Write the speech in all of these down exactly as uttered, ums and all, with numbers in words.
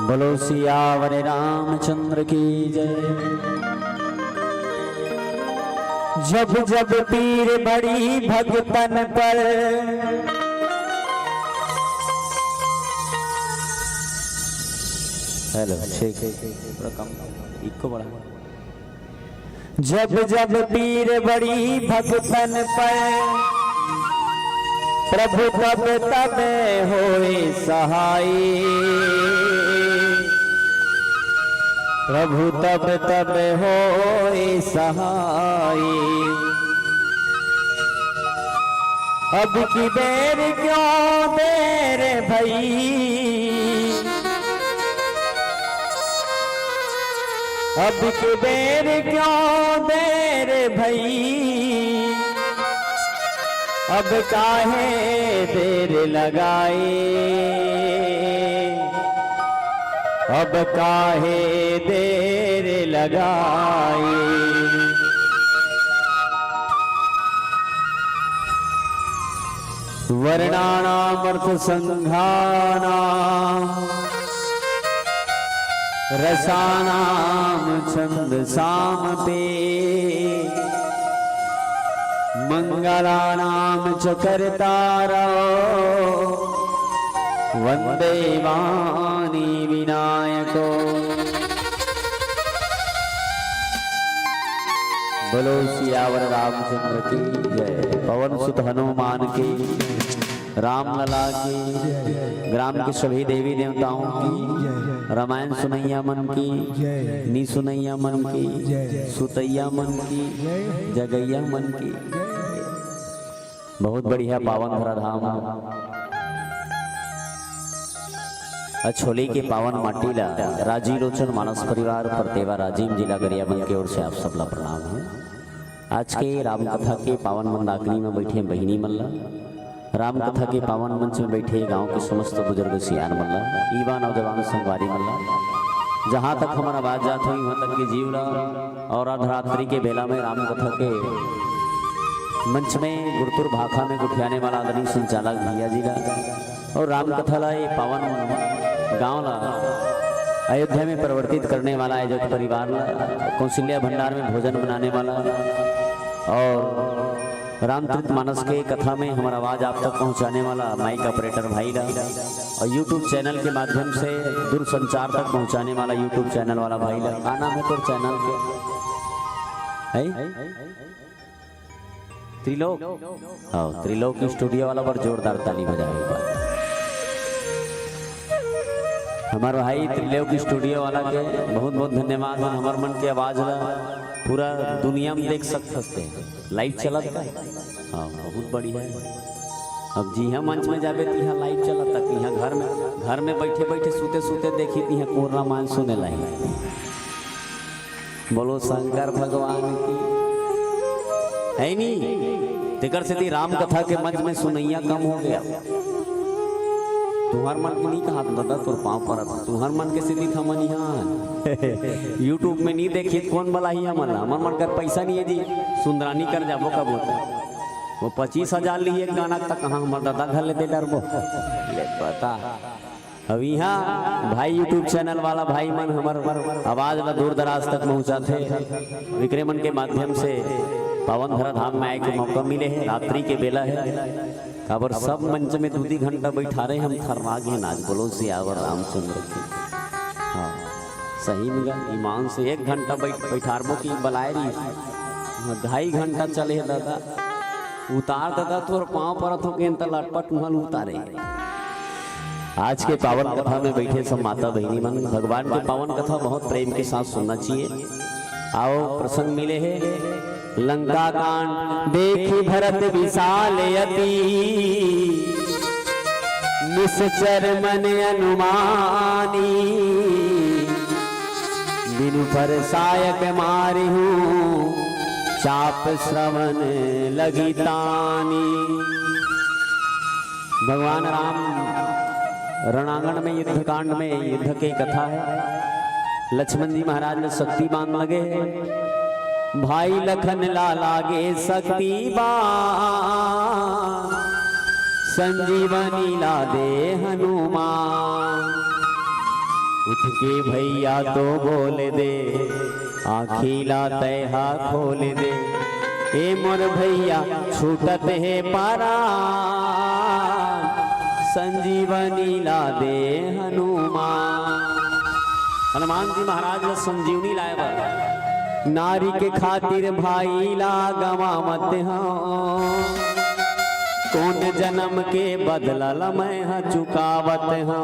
बोलो सियावर रामचंद्र की जय। जब जब पीर बड़ी भगतन पर। हेलो, ठीक, थोड़ा कम, इको बढ़ा। जब जब पीर बड़ी भगतन पर, प्रभु तब तब होए सहाय। प्रभु तब तब होए सहाय। अब की बेर क्यों देर भई, अब की बेर क्यों देर भई, अब काहे देर लगाई, अब काहे देर लगाई। वर्णानामर्थसंघानां रसानां छंदसामपि। मंगलानां च कर्तारो वंदे वाणी विनायको। बोलो सियावर रामचंद्र की जय, पवन सुत हनुमान की, रामलला की, ग्राम के सभी देवी देवताओं की, रामायण सुनैया मन की, नी सुनैया मन की, सुतैया मन की, जगैया मन की। बहुत बढ़िया पावन धराधाम। अछोली के पावन माटी ला राजीव लोचन मानस परिवार परतेवा राजिम जिला गरियाबंद के ओर से आप सबला प्रणाम हे। आज के राम कथा के पावन मंदाकिनी में बैठे बहिनी मन ला, राम कथा के पावन मंच में बैठे गांव के समस्त बुजुर्ग सियान मन ला, युवा नौजवान संगवारी मन ला, जहाँ तक हमर आवाज जात होही, वहाँ तक के जीव ला। और अर्धरात्रि के बेला में राम कथा के मंच में गुरतुर भाखा में गोठियाने वाला आदरणीय संचालक भैया जी ला और राम कथा ला, ये पावन गांव ला अयोध्या में परिवर्तित करने वाला आयोजक परिवार ला, कौशल्या भंडार में भोजन बनाने वाला और रामचरित मानस के कथा में हमर आवाज आप तक पहुंचाने वाला माइक ऑपरेटर भाई ला और YouTube चैनल के माध्यम से दूरसंचार तक पहुंचाने वाला YouTube चैनल वाला भाई ला। का नाम है तोर चैनल के? है त्रिलोक। हाँ, त्रिलोक स्टूडियो वाला पर जोरदार ताली बजावे एक बार। हमार भाई त्रिलोक स्टूडियो वाला के बहुत बहुत धन्यवाद है। हमार मन के आवाज ला पूरा दुनिया में देख सकत हस ते। लाइव चलत का? हाँ, बहुत बढ़िया है। अब जिहाँ मंच में जाबे तिहाँ लाइव चलत तक, यहाँ घर में, घर में बैठे बैठे, सूते सूते देखी तिहाँ कोर रामायण सुने लाई। बोलो शंकर भगवान की। है नी? तेकर सेती राम कथा के मंच में सुनैया कम हो गया। तुहर मन के नहीं कहा दादा, तोर पाँव परत, तुहर मन के सेती था मन यहाँ। YouTube में नहीं देखित कौन बलाही हमन ला? हमर मन कर पैसा नहीं है जी, सुंदरानी कर जाबो कब होता। वो पच्चीस हजार ली एक गाना तक, कहाँ हमर दादा घर ले दे डरबो? ले पता। अब यहाँ भाई YouTube चैनल वाला भाई मन हमर आवाज ला दूर दराज तक पहुँचाथे। विक्रमन के माध्यम से पावन धरा धाम में आए के मौका मिले है, रात्रि के बेला है, काबर सब मंच में दू दी घंटा बैठा रहे हम, थर्रा गे नाच। बोलो सियावर रामचंद्र की। हाँ, सही में गा, ईमान से एक घंटा बैठ बैठारबो की बलाए रही। हाँ, ढाई घंटा चले है दादा। उतार दादा, तोर पाँव परत हो के त लटपट महल उतारे। आज के पावन कथा में बैठे सब माता बहिनी मन, भगवान के पावन कथा बहुत प्रेम के साथ सुनना चाहिए। आओ, प्रसंग मिले है लंका कांड। देखि भरत विशाल अति, निसचर मन अनुमानी। बिनु पर सायक मारिहु, चाप श्रवण लगी तानी। भगवान राम रणांगण में युद्ध कांड में युद्ध के कथा है। लक्ष्मण जी महाराज में शक्ति बाण लगे है। भाई लखन ला लागे शक्ति बाण, संजीवनी ला दे हनुमान। उठ के भैया तो बोल दे, आँखी ला तैहा खोल दे। ए मोर भैया छूटत हे परान, संजीवनी ला दे हनुमान। हनुमान जी महाराज ला संजीवनी लाए बर। नारी के खातिर भाई ला गवा मत हो, कौन जन्म के बदला ला मैं हा चुकावत हो।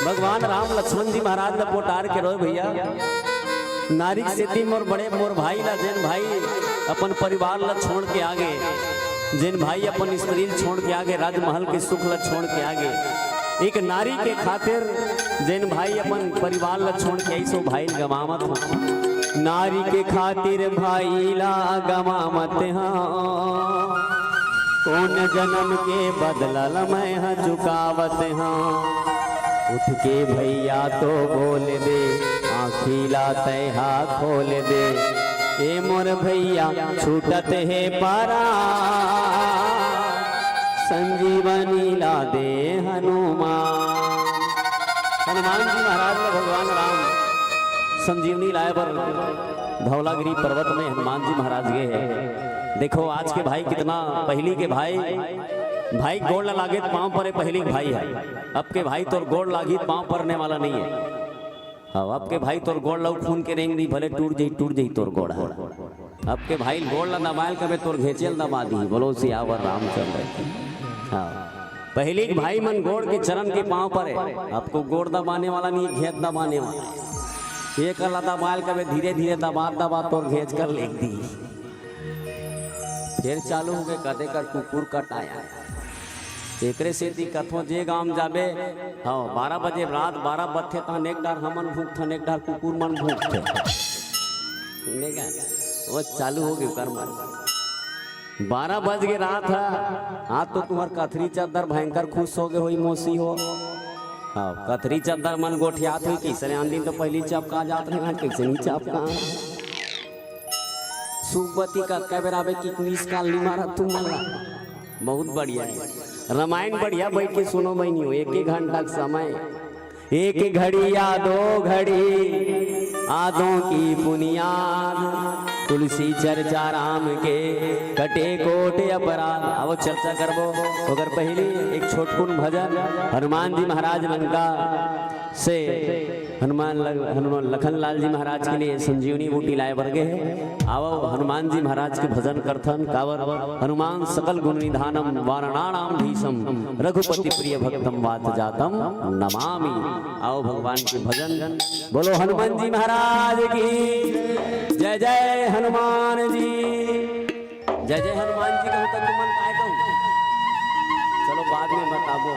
भगवान राम लक्ष्मण जी महाराज ला पोटार के रोए भैया। नारी के सेती मोर बड़े, मोर भाई ला, जेन भाई अपन परिवार ला छोड़ के आगे, जेन भाई अपन स्त्री ला छोड़ के आगे, राजमहल के सुख ला छोड़ के आगे, एक नारी के खातिर जेन भाई अपन परिवार ला छोड़ के आइस, ओ भाई ला गवावत हो। नारी के खातिर भाई ला गवावत हो, कौन जन्म के बदला ला मैं हा चुकावत हो। उठ के भैया तो बोल दे, आँखी ला तैहा खोल दे। ए मोर भैया छूटत हे परान, संजीवनी ला दे हनुमान। हनुमान जी महाराज ला भगवान राम संजीवनी लाए बर धौलागिरी पर्वत में हनुमान जी महाराज गे हे। देखो आज के भाई कितना, पहली के भाई, भाई गोड़ ला लागे त पाँव परे, पहली के भाई हे। अब के भाई तोर गोड़ लागी त पाँव परने वाला नहीं है। हाँ, अब के भाई तोर गोड़ ला खून के रेंग दी, भले टूट जाई, टूट जाई तोर गोड़ ह। अब के भाई गोड़ ला दबायल कबे तोर घेंचे ला दबा दी। बोलो सियावर रामचंद्र की। हाँ, पहली के भाई मन गोड़ के चरण के पाँव परे, अब को गोड़ दबाने वाला नहीं, घेंच दबाने वाला। एक ला दबायल कबे धीरे धीरे दबा दबा तोर घेंच कर लेग दी। फिर चालू हो गए कदे कर कुकुर कटाया। एकरे सेती कथों जे गांव जाबे, हाँ, बारह बजे रात बारह बजथे तहन एक डार हमन भूंकथन, एक डार कुकुर मन भूंकथे। देखा, वो चालू हो गए ओकर मन। बारह बज के रात है, आज तो तुम्हार कथरी चद्दर भयंकर खुश हो गए होई मौसी हो। हाँ, कथरी चद्दर मन गोठियात होही, कइसने आन दिन तो पहिली चपका जात रहे, आज कइसे नहीं चपका। सुखबती का कबे राबे कि मिस कॉल नहीं मारा तुम मन ला। बहुत बढ़िया है। रामायण बढ़िया बैठ के सुनो बहिनी हो, एक एक घंटा के समय, एक घड़ी या दो घड़ी आदों की पुनियाद, तुलसी चर्चा राम के कटे कोट अपराध। आवो चर्चा करबो, ओकर पहिली एक छोटकुन भजन हनुमान जी महाराज लंका से हनुमान ल-, हनुमान लखन लाल जी महाराज के लिए संजीवनी बूटी लाए बर गे हे। आवो हनुमान जी महाराज के भजन करथन, काबर हनुमान सकल गुण निधानम वानराणाम धीशम रघुपति प्रिय भक्तम वात जातम नमामि। आओ भगवान के भजन, बोलो हनुमान जी महाराज की जय। जय हनुमान जी, जय जय हनुमान जी कहूँ त तुमन काय कहूँ? चलो बाद में बताबो।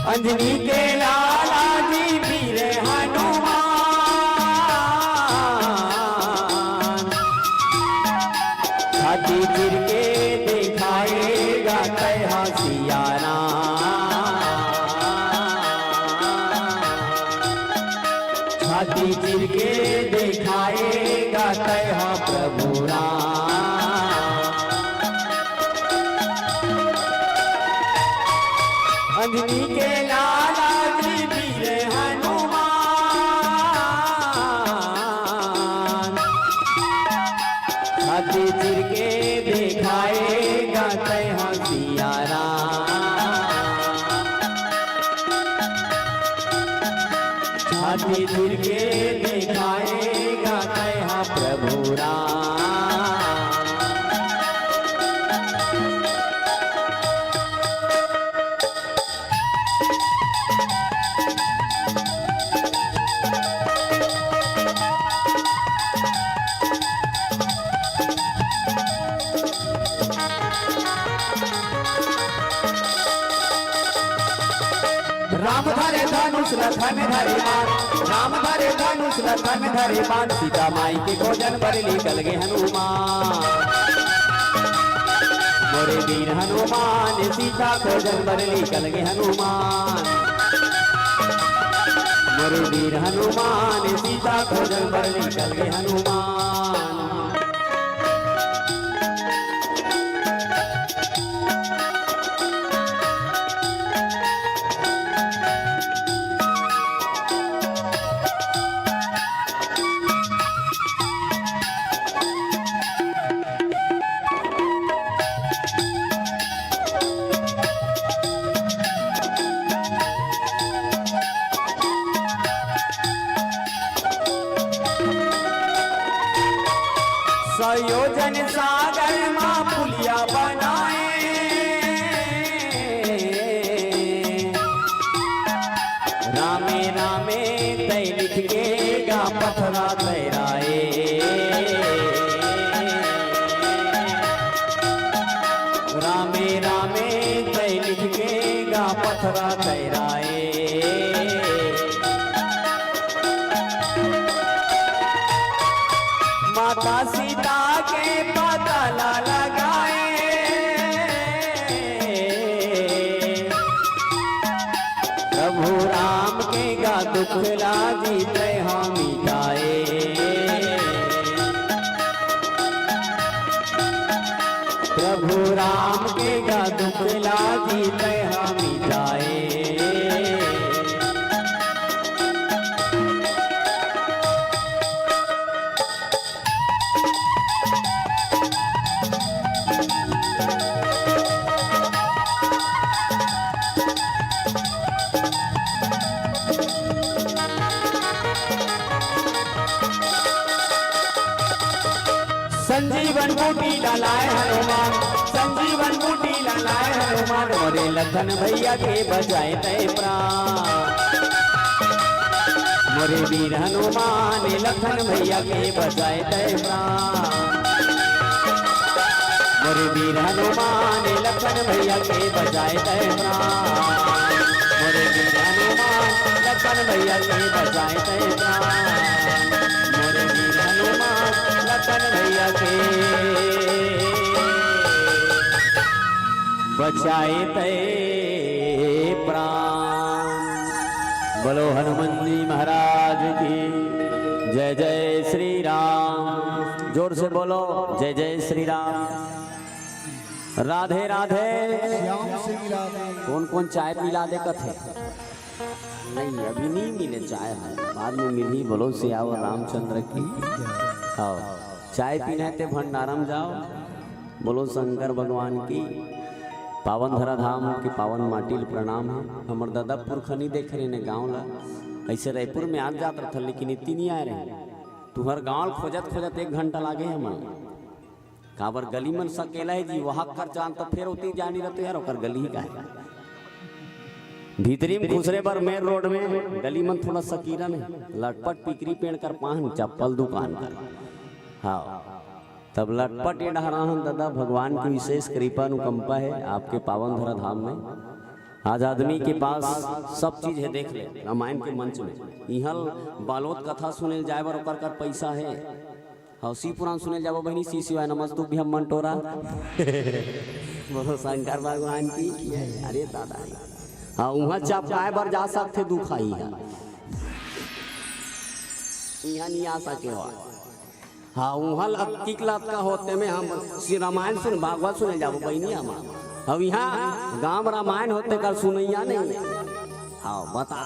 अंजनी के लाला जी वीर हनुमान, छाती चीर के दिखाएगा तैहा सिया राम। छाती चीर के दिखाएगा तैहा प्रभु राम। अंजनी के लाला जी वीर हनुमान, छाती चीर के दिखाएगा तैहा सिया राम। छाती चीर के दिखाएगा तैहा प्रभु राम। राम धरे धनुष रथ में धरे बाण, राम धरे धनुष रथ में धरे बाण, सीता माई के खोजन बर निकल गे हनुमान। मोरे वीर हनुमान सीता खोजन बर निकल गे हनुमान। मोरे वीर हनुमान सीता खोजन बर निकल गे हनुमान। सयोजन सागर मा पुलिया बनाए। रामे रामे तै लिख के गा पथरा तैराए। रामे रामे तै लिख के गा पथरा तैराए। माता सीता के पता ला लगाए। प्रभु राम के गा दुख प्रभु राम के गा दुख ला जीते हम जाए। संजीवन बूटी ला लाए हनुमान, संजीवन बूटी ला लाए हनुमान, मोरे लखन भैया के बचाए तय प्राण। मोरे वीर हनुमान, लखन भैया के बचाए तय प्राण। मोरे वीर हनुमान, लखन भैया के बचाए तय प्राण। मोरे वीर हनुमान, लखन भैया के बचाए तय प्राण। मोरे वीर हनुमान, लखन भैया के बचाए तय प्राण। बोलो हनुमान जी महाराज की जय। जय श्री राम। जोर से बोलो, जय जय श्री राम। राधे राधे। श्याम श्री राधे। कौन कौन चाय पिला दे कथे? नहीं, अभी नहीं मिले चाय है, बाद में मिली। बोलो सियावर रामचंद्र की। हाँ, चाय पीना है ते भंडारम जाओ। बोलो शंकर भगवान की। पावन धरा धाम के पावन माटी ल प्रणाम है। हमर दादा पुरखनी देख रहे ने गाँव ला, ऐसे रायपुर में आ जात रहता, लेकिन इतनी नहीं आए रहे। तुहर गाँव खोजत खोजत एक घंटा लागे हमन। काबर गली मन सकेला है जी, वहां कर जान तो फिर उती जानी रहते यार, ओकर गली ही का है। भीतरी में खुसरे बर मेन रोड में गली मन थोड़ा सकीरा में लटपट पिकरी पेड़ कर पाहन चप्पल दुकान कर। हाँ, तब लटपट ये डहराहन दादा, भगवान की विशेष कृपा अनुकंपा है आपके पावन धरा धाम में। आज आदमी के पास सब चीज है, देख ले रामायण के मंच में। इहल बालोत कथा सुने ल जाए बर ओकर कर पैसा है। हाँ, शिव पुराण सुने ल जाबो बहिनी, श्री शिवाय नमस्तुभ्यम मन टोरा। बोलो शंकर भगवान की। अरे दादा रे। हाँ, उहाँ चपकाए बर जा सकथे दुखाई है। इहाँ नहीं आ सके हो। हाँ, उहाँ लत्तिक लतका होते में हम श्री रामायण सुन, भागवत सुने जाबो बहिनी हम। अब यहाँ गांव रामायण होते कर सुनैया नहीं है। हाँ, बता।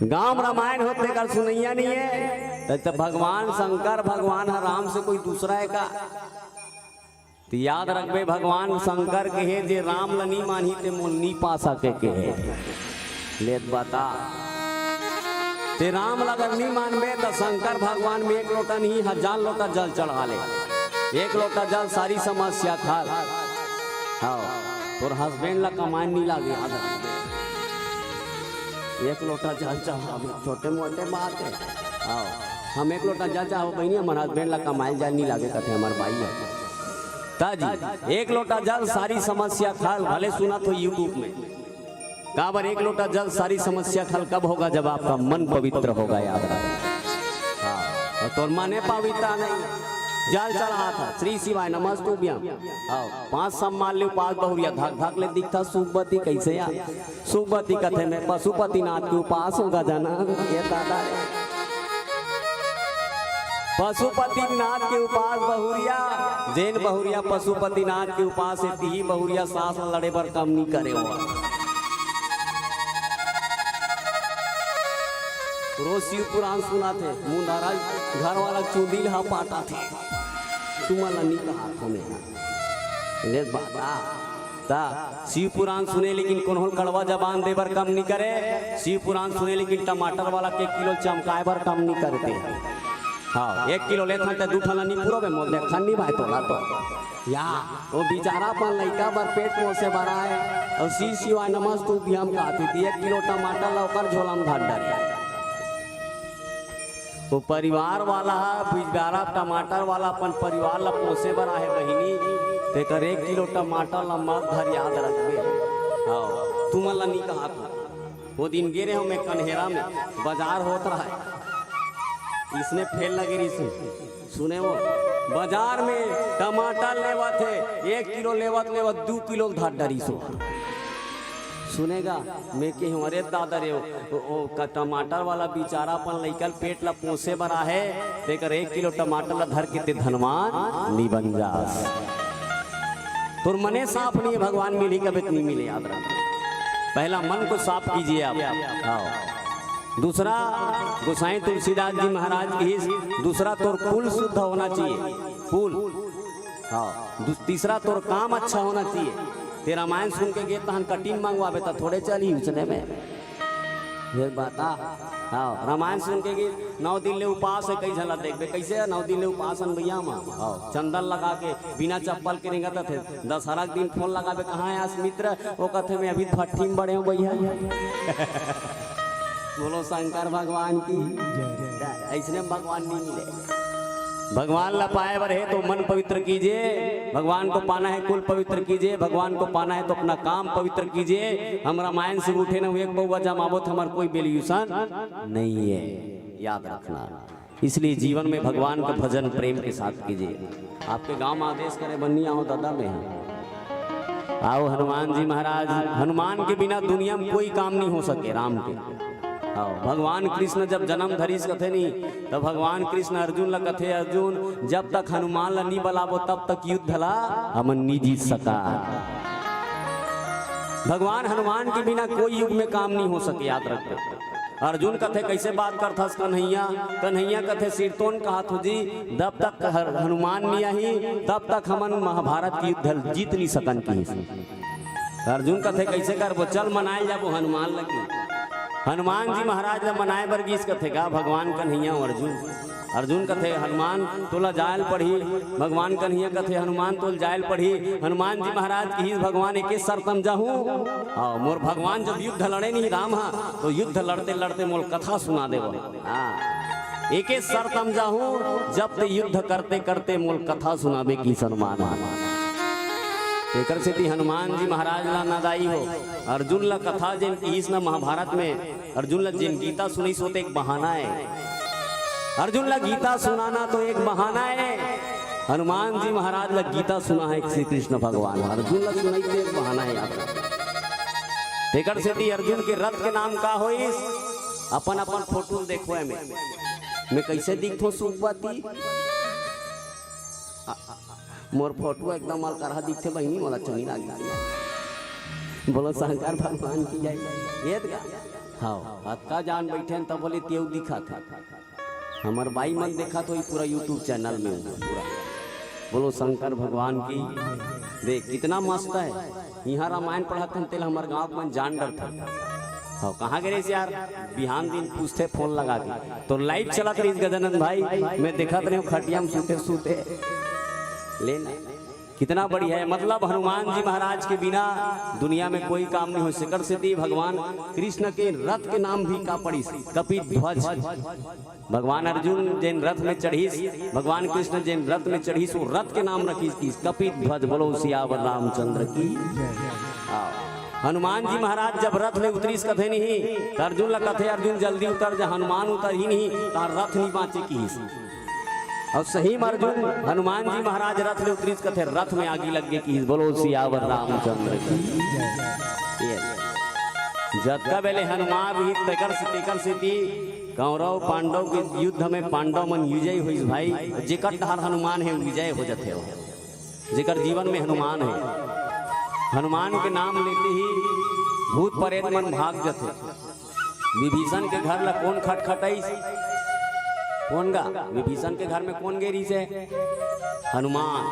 गांव रामायण होते कर सुनैया नहीं है, त, त भगवान शंकर भगवान ह राम से कोई दूसरा है का? त याद रखबे, भगवान शंकर के हे, जे राम ल नी मानही ते मोल नी पा सके के हे। ले त बता, ते राम ल अगर नी मानबे त शंकर भगवान में एक लोटा नहीं, हजार लोटा जल चढ़ा ले। एक लोटा जल सारी समस्या खा। हाँ, तोर हस्बैंड ला कमाए नी लागे, याद रख। एक लोटा जल चढ़ावे, छोटे मोटे बात है। आओ, हम एक लोटा जल चढ़ाओ बहिनी, हमार हस्बैंड ला कमाए जाए नी लागे, कथे हमार बाई है। ताजी, एक लोटा जल सारी समस्या खा, भले सुनत हो YouTube में। काबर एक लोटा जल सारी समस्या खा, कब होगा जब आपका मन पवित्र होगा, याद रख। हाँ, और तोर मने पवित्र नहीं, जल चढ़ा था, श्री शिवाय नमस्तुभ्यम। आओ, पांच सम्मान ले उपास बहुरिया, धक धक ले दिखता सुखबती कैसे यार। सुखबती कथे में पशुपतिनाथ के उपास होगा जाना, ये दादा रे। पशुपतिनाथ के उपास बहुरिया, जेन बहुरिया पशुपतिनाथ के उपास है, तिही बहुरिया सास लड़े बर कम नी करे हो। रोज शिव पुराण सुनाथे, मुंडारा घर वाला चुंदी ल हा पाटाथे। तुमन ला नी कहा थो मैं। ले बाबा, ता शिव पुराण सुने लेकिन कोनो ल कड़वा जबान दे बर कम नी करे। शिव पुराण सुने लेकिन टमाटर वाला के किलो चमकाए बर कम नी करते। हाँ, एक किलो लेथन ते दू ठन ला नी पुरोबे, मोर देखथन नी भाई तोला तो। या, वो बेचारा अपन लइका बर पेट पोसे बर आए, और श्री शिवाय नमस्तुभ्यम कहती थी, एक किलो टमाटर ला ओकर झोला में धर डारे। वो परिवार वाला ह, बिचारा टमाटर वाला अपन परिवार ला पोसे बर आहे बहिनी, तेकर एक किलो टमाटर ला मत धर, याद रखबे। हाँ, तुमन ला नी कहा था। वो दिन गे रहे हो मैं कन्हेरा में, बाजार होत रहा है, इसने फेल लगे रही सुने वो, बाजार में टमाटर लेवत हे, एक किलो लेवत लेवत दू किलो धर डरिस हो। सुनेगा, मैं कहूँ, "अरे दादा रे, ओ, ओ, ओ, का टमाटर वाला बेचारा अपन लइका ल पेट ला पोसे बर आहे, तेकर एक किलो टमाटर ला धर के ते धनवान नी बन जास।" तोर मने साफ नहीं है, भगवान मिली कबे त नहीं मिले, याद रख। पहला मन को साफ कीजिए आप। हाँ। दूसरा, गोसाई तुलसीदास जी महाराज की ही, दूसरा तोर कुल शुद्ध होना चाहिए, कुल। हाँ। दू-, तीसरा तोर काम अच्छा होना चाहिए। ते रामायण सुन के गे तहन कटिन मंगवाबे त थोड़े चली उसने में। ये बता। हाँ, रामायण सुन के गे नौ दिन ले उपास है, कई झन ला देखबे, कैसे है नौ दिन ले उपास हन भैया हम। हाँ, चंदन लगा के बिना चप्पल के रेंगत थे। दशहरा के दिन फोन लगाबे, "कहाँ है आज मित्र?" वो कथे, "मैं अभी भट्ठी में बड़े हूँ भैया।" बोलो शंकर भगवान की। ऐसने में भगवान नहीं मिले। भगवान ला पाए बर है तो मन पवित्र कीजिए, भगवान को पाना है कुल पवित्र कीजिए, भगवान को पाना है तो अपना काम पवित्र कीजिए। हम रामायण से उठे न हुए, एक पौवा जमावत हमार कोई वैल्यूएशन नहीं है, याद रखना। इसलिए जीवन में भगवान का भजन प्रेम के साथ कीजिए। आपके गांव में आदेश करे बन्नी आओ दादा में है। आओ हनुमान जी महाराज, हनुमान के बिना दुनिया में कोई काम नहीं हो सके राम के। आओ, भगवान कृष्ण जब जन्म धरिस कथे नहीं, तब भगवान कृष्ण अर्जुन ला कथे, "अर्जुन, जब तक हनुमान ला नहीं बलाबो, तब तक युद्ध ला हमन नहीं जीत सका।" भगवान हनुमान के बिना कोई युग में काम नहीं हो सके, याद रखो। अर्जुन कथे, "कैसे बात करथस कन्हैया?" कन्हैया कथे, "सिरतोन कहत हो जी, जब तक हर-, हनुमान नहीं आही, तब तक हमन महाभारत के युद्ध जीत नहीं सकन," किहिस। अर्जुन कथे, "कैसे करबो? चल मनाए जाबो हनुमान लगी।" हनुमान जी महाराज ला मनाए बर गीस कथे का भगवान कन्हैया अउ अर्जुन। अर्जुन कथे, "हनुमान तोला जायल पड़ही।" भगवान कन्हैया कथे, "हनुमान तोला जायल पड़ही।" हनुमान जी महाराज किहिस, "भगवान एके शर्त म जाहूं, हाँ, मोर भगवान जब युद्ध लड़े नहीं राम हा, तो युद्ध लड़ते लड़ते मोल कथा सुना देव।" हाँ, एके शर्त म जाहूं, जब ते युद्ध करते करते मोल कथा सुनाबे किहिस हनुमान। तेकर सेती हनुमान जी महाराज ला नदाई हो, अर्जुन ला कथा जेन किहिस न महाभारत में, अर्जुन ला जेन गीता सुनइस, वो तो एक बहाना है। अर्जुन ला गीता सुनाना तो एक बहाना है। हनुमान जी महाराज ला गीता सुना है श्री कृष्ण भगवान, अर्जुन ला सुनाई तो एक बहाना है यार। तेकर सेती अर्जुन के रथ के नाम का होइस? अपन अपन फोटो देखो एमे। मैं कैसे दिखथो सुखवती? आ, आ, मोर फोटो एकदम अलकरहा दिखथे बहिनी, मोला चंगी लाग दिखथे। बोलो शंकर भगवान की जय। ये तो का? हाँ, अतका जान बैठे हैं तब बोले तेव दिखा था। हमर बाई मन देखा तो पूरा YouTube चैनल में पूरा। बोलो शंकर भगवान की। देख कितना मस्त है। इहाँ रामायण पढ़त हन तेला हमर गाँव के मन जान डरथे। हाँ, कहाँ गे रहिस यार? बिहान दिन पूछथे फोन लगा के। तो लाइव चलत रहिस गजानंद भाई, मैं देखत रहे हूँ खटिया में सूते सूते। ले ना, कितना बढ़िया है। मतलब हनुमान जी महाराज के बिना दुनिया में कोई काम नहीं हो। सेकर सेती भगवान कृष्ण के रथ के नाम भी का पड़िस? कपि ध्वज। भगवान अर्जुन जेन रथ में चढ़िस, भगवान कृष्ण जेन रथ में चढ़िस, वो रथ के नाम रखिस किहिस कपि ध्वज। बोलो सियावर रामचंद्र की। हाँ। हनुमान जी महाराज जब रथ ले उतरिस कथे नहीं, त अर्जुन ला कथे, "अर्जुन जल्दी उतर जा, हनुमान उतरही नहीं, त रथ नहीं बाँचे" किहिस। अउ सही में अर्जुन, हनुमान जी महाराज रथ ले उतरिस कथे, रथ में आगी लग गे किहिस। बोलो सियावर रामचंद्र की। ये जतका बेले हनुमान रहिस तेकर से, तेकर सेती कौरव पांडव के युद्ध में पांडव मन विजयी होइस भाई, जेकर डहर हनुमान हे विजय हो जथे हो, जेकर जीवन में हनुमान हे। हनुमान के नाम लेते ही भूत प्रेत मन भाग जथे। विभीषण के घर ला कोन खटखटाइस? कोन गा? विभीषण के घर में कोन गे रहिस हे? हनुमान।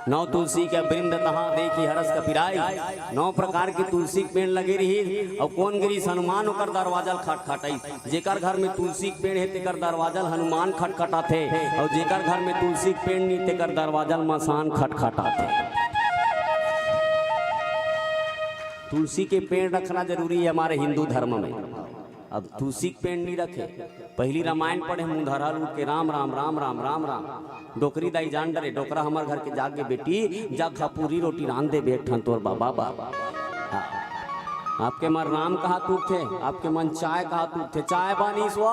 नौ तुलसी के वृंद तहाँ देखी हरष कपिराई। नौ प्रकार के तुलसी के पेड़ लगे रहिस, अउ कोन गे रहिस? हनुमान ओकर दरवाजा ल खटखटाइस। जेकर घर में तुलसी के पेड़ हे, तेकर दरवाजा ल हनुमान खटखटाथे, अउ जेकर घर में तुलसी के पेड़ नहीं, तेकर दरवाजा ल मसान खटखटाथे। तुलसी के पेड़ रखना जरूरी है हमारे हिंदू धर्म में। अब तुलसी के पेड़ नहीं रखे, पहली रामायण पढ़े, मुंह धरा लूट के राम राम राम राम राम राम। डोकरी दाई जान डरे, डोकरा हमर घर के जागे, "बेटी जा, खा पूरी रोटी रांध देबे एक ठन तोर बाबा बा।" हाँ। आपके मन राम कहा टूटथे, आपके मन चाय कहा टूटथे, "चाय बानीस वो।"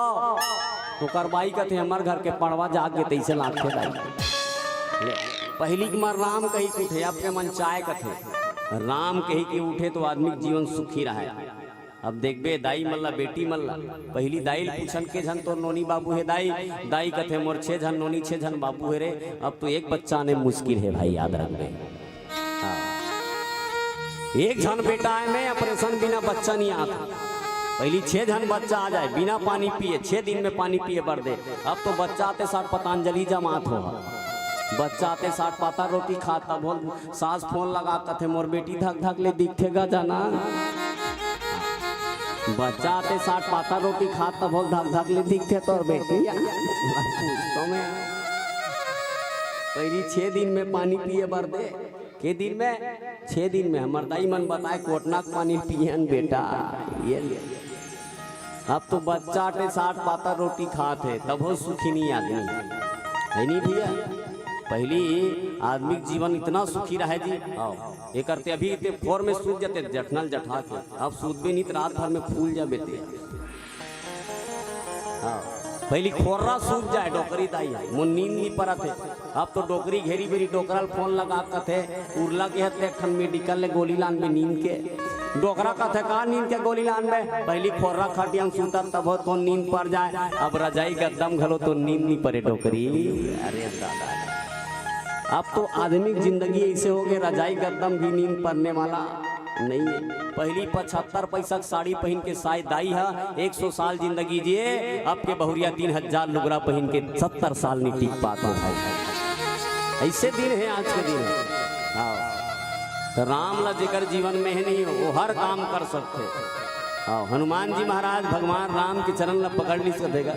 ओकर बाई कथे, "हमर घर के पड़वा जाग गे तइसे लागथे दाई।" ले, पहली के मन राम कही के उठे, आपके मन चाय कथे। राम कही के उठे तो आदमी के जीवन सुखी रहे। अब देखबे दाई मन ला, बेटी मन ला, पहली दाई ल पूछन, "के झन तोर नोनी बाबू हे दाई?" दाई कथे, "मोर छे झन नोनी, छे झन बाबू हे रे।" अब तो एक बच्चा आने मुश्किल हे भाई, याद रखबे। हाँ, एक झन बेटा आय में, ऑपरेशन बिना बच्चा नहीं आत। पहिली छह झन बच्चा आ जाय, बिना पानी पिए, छह दिन में पानी पिए बर दे। अब तो बच्चा आते साथ पतंजलि जमात हो। बच्चा आते साथ पातर रोटी खात, तभो सास फोन लगा कथे, "मोर बेटी धक धक ले दिखथे गा जाना।" बच्चा आते साथ पातर रोटी खात, तभो धक धक ले दिखथे तोर बेटी। पूछतो मैं, पहिली छह दिन में पानी पिए बर दे। के दिन में? छह दिन में। हमर दाई मन बताय, "कोटना के पानी पियन बेटा।" ये ले। अब तो बच्चा आते साथ पातर रोटी खात हे, तभो सुखी नहीं आदमी। है नहीं भैया? पहिली आदमी के जीवन इतना सुखी रहे जी। आओ, ये करते अभी इतने फोर में सूत जाते, जठनल जठा के। अब सूतबे नहीं तो रात भर में फूल जाबे ते। हाँ, पहिली खोर्रा सूत जाय, डोकरी दाई हे, मोर नींद नहीं परत हे। अब तो डोकरी घेरी बेरी डोकरा ल फोन लगा कथे, "उरला गे हस ते एक ठन मेडिकल ले गोली लानबे नींद के।" डोकरा कथे, "का नींद के गोली लानबे?" पहिली खोर्रा खटिया में सूतत, तभो तो नींद पर जाय। अब रजाई गद्दा म घलो तो नींद नहीं परे डोकरी। अरे दादा, अब तो आदमी की जिंदगी ऐसे हो गए, रजाई गद्दा म भी नींद परने वाला नहीं है। पहिली पचहत्तर पैसा के साड़ी पहिन के साय दाई हा एक सौ साल जिंदगी जिए, अब के बहुरिया तीन हजार लुगरा पहिन के सत्तर साल नहीं टिक पात हे भाई। ऐसे दिन हे आज के दिन हे। हाँ, तो राम ला जेकर जीवन में हे नहीं, वो हर काम कर सकथे। हाँ, हनुमान जी महाराज भगवान राम के चरण ला पकड़ लिस कथे गा।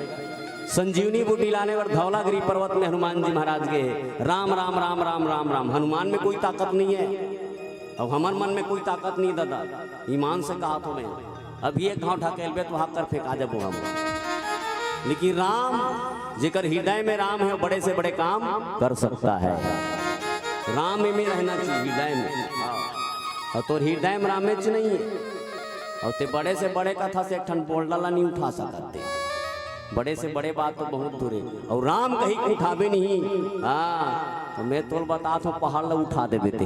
संजीवनी बूटी लाने बर धौलागिरी पर्वत में हनुमान जी महाराज गए हे। राम, राम, राम, राम, राम, राम। हनुमान में कोई ताकत नहीं है। अब हमर मन में कोई ताकत नहीं, दादा, ईमान से कहाथों मैं। अभी एक घांव ढकेलबे तो हाथ कर फेंका जबो हम। लेकिन राम, जेकर हृदय में राम है, वो बड़े से बड़े काम कर सकता है। राम में रहना चाहिए हृदय में। और तोर हृदय में रामेच नहीं है, और ते बड़े से बड़े कथा से एक ठन बोलडा ला नहीं उठा सकत ते। बड़े से बड़े बात तो बहुत दूर है, और राम कहीं उठाबे नहीं। हाँ, तो मैं तोल बताथों, पहाड़ ला उठा देबे ते।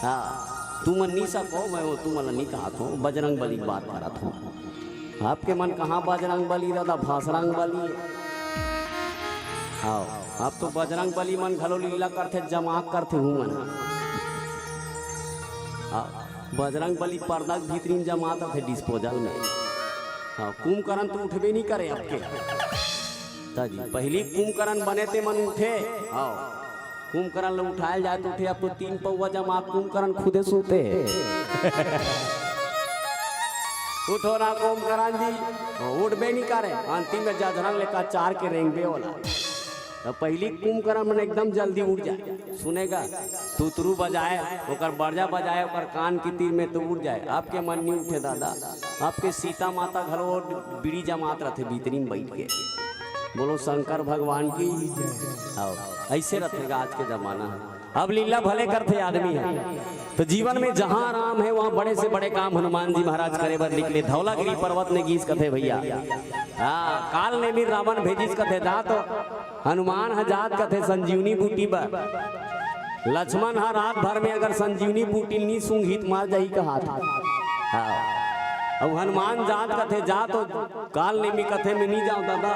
हाँ, तुमन नहीं सको, मैं वो तुमन ला नहीं कहाथों, बजरंग बली की बात करत हों। आपके मन कहाँ बजरंग बली दादा, भसरंग बली। हाँ, अब तो बजरंग बली मन घलो लीला करथे, जमा करथे हूँ मन। हाँ, बजरंग बली पर्दा के भीतरी में जमात रथे डिस्पोजल में। हाँ, कुंभकर्ण तो उठबे नहीं करे आपके। ता जी, पहिली कुंभकर्ण बने ते मन उठे। हाँ, कुंभकर्ण ल उठायल जाए तो उठे, अब तो तीन पौवा जमा कुंभकर्ण खुदे सूते हे। उठो ना कुंभकर्ण जी, वो उठबे नहीं करे। अंतिम में जजरंग लेकर चार के रेंगबे वाला। तो पहिली कुंभकर्ण मन एकदम जल्दी उठ जाए, सुनेगा, तुतरू बजाए, ओकर बरजा बजाए, ओकर कान के तीर में तो उठ जाए। आपके मन नहीं उठे दादा, आपके सीता माता घलो बीड़ी जमात रथे भीतरी में बैठ के। बोलो शंकर भगवान की। आओ, ऐसे रथेगा आज के जमाना। अब लीला भले करथे आदमी है, तो जीवन में जहां राम है, वहां बड़े से बड़े काम हनुमान जी महाराज करे बर निकले। धौलागिरी पर्वत ने गीस कथे भैया। हाँ, काल नेमी रावण भेजिस कथे, जा तो हनुमान ह जात कथे संजीवनी बूटी बर। लक्ष्मण ह रात भर में अगर संजीवनी बूटी नी सूंघी त मर जाही कहात। हाँ। अउ हनुमान जात कथे, जा तो काल नेमी कथे, मैं नी जाऊं दादा।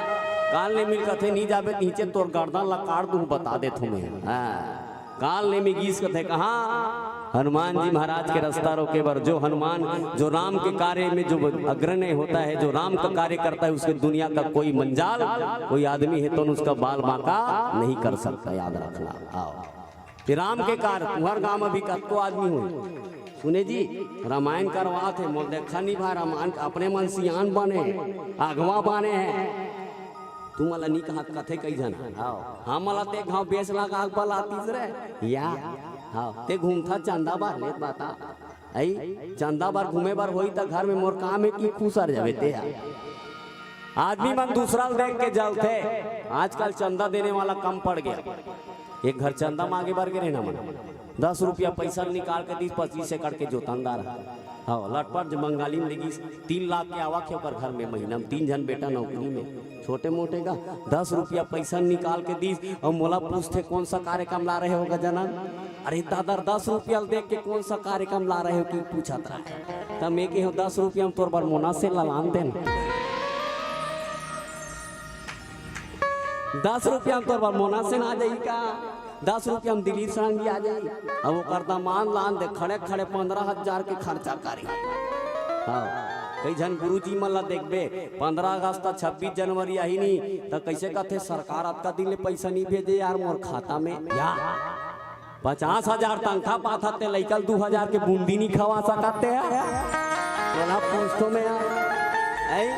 काल नेमी कथे, नी जाबे त नीचे तोर गर्दन ला काट दूं, बता देथों मैं। हाँ। काल नेमी गीस कथे कहाँ? हनुमान जी महाराज के रास्ता रोके बर, जो हनुमान, जो राम के कार्य में जो अग्रणी होता है, जो राम का कार्य करता है, उसके दुनिया का कोई मंजाल, कोई आदमी है तो उसका बाल बांका नहीं कर सकता, याद रखना। आओ, कि राम के कार्य, तुम्हार गांव में भी कतको आदमी हो, सुने जी, रामायण करवात हे, मोर देखा नहीं भाई, रामायण अपने मन सियान बने, अगवा बने हैं। तुमन ला नी कहत, कथे कई झन। हाव। हमन ला ते घाव बेस लगा के बलातिस रे। या। हाव। ते घूमथा चंदा बर लेत बता। अई, चंदा बर घूमे बर होई त घर में मोर काम हे कि खुसर जाबे ते हा। आदमी मन दूसरा ल देख के जलथे। आजकल चंदा देने वाला कम पड़ गया। एक घर चंदा मांगे बर गे रहे ना मन। दस रुपया पैसा निकाल के दीस, पच्चीस एकड़ के जोतनदार हे। हाँ, लटपट जो बंगाली में लेगिस, तीन लाख के आवक हे ओकर घर में, महीना में तीन झन बेटा नौकरी में, छोटे मोटे का दस रुपया पैसा निकाल के दीस, अउ मोला पूछथे, "कौन सा कार्यक्रम ला रहे हो गजानन?" अरे दादा, दस रुपया ल देख के कौन सा कार्यक्रम ला रहे हो कि पूछत रहे। तब मैं कहे, "दस रुपया में तोर बर मोना से ललान देन।" दस रुपया में तोर बर मोना से ना जाई का? दस रुपया म दिल्ली से आंगी आ जाई। अब ओकर दमांद लान दे, खड़े खड़े पंद्रह हजार के खर्चा करी। हाँ, कई झन गुरुजी मन ला देखबे, पंद्रह अगस्त, छब्बीस जनवरी आही नी, त कइसे कथे, "सरकार अतका दिन ले पइसा नी भेजे यार मोर खाता में।" या पचास हजार तनखा पाथस ते लइका ल दू हजार के बूंदी नी खवा सकत ते यार। तोला पूछथों मैं यार। ऐ?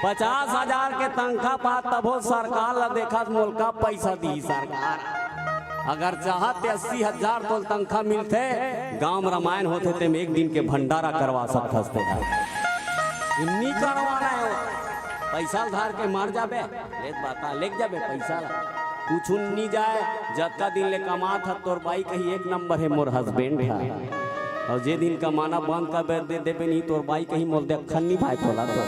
पचास हजार के तनखा पात तभो सरकार ला देखत मोला का पइसा दिही सरकार। अगर चाहत ते अस्सी हजार तोला तनखा मिलथे, गांव म रामायण होथे तेम एक दिन के भंडारा करवा सकथस ते। नी करवाना हे वो। पइसा ल धार के मर जाबे। लेत बता, लेग जाबे पइसा ला। कुछु नी जाय, जतका दिन ले कमात हस, तोर बाई कही एक नंबर हे मोर husband हा। अउ जे दिन कमाना बंद कर दे देबे नी, तोर बाई कही मोला देखन नी भाय तोला तो।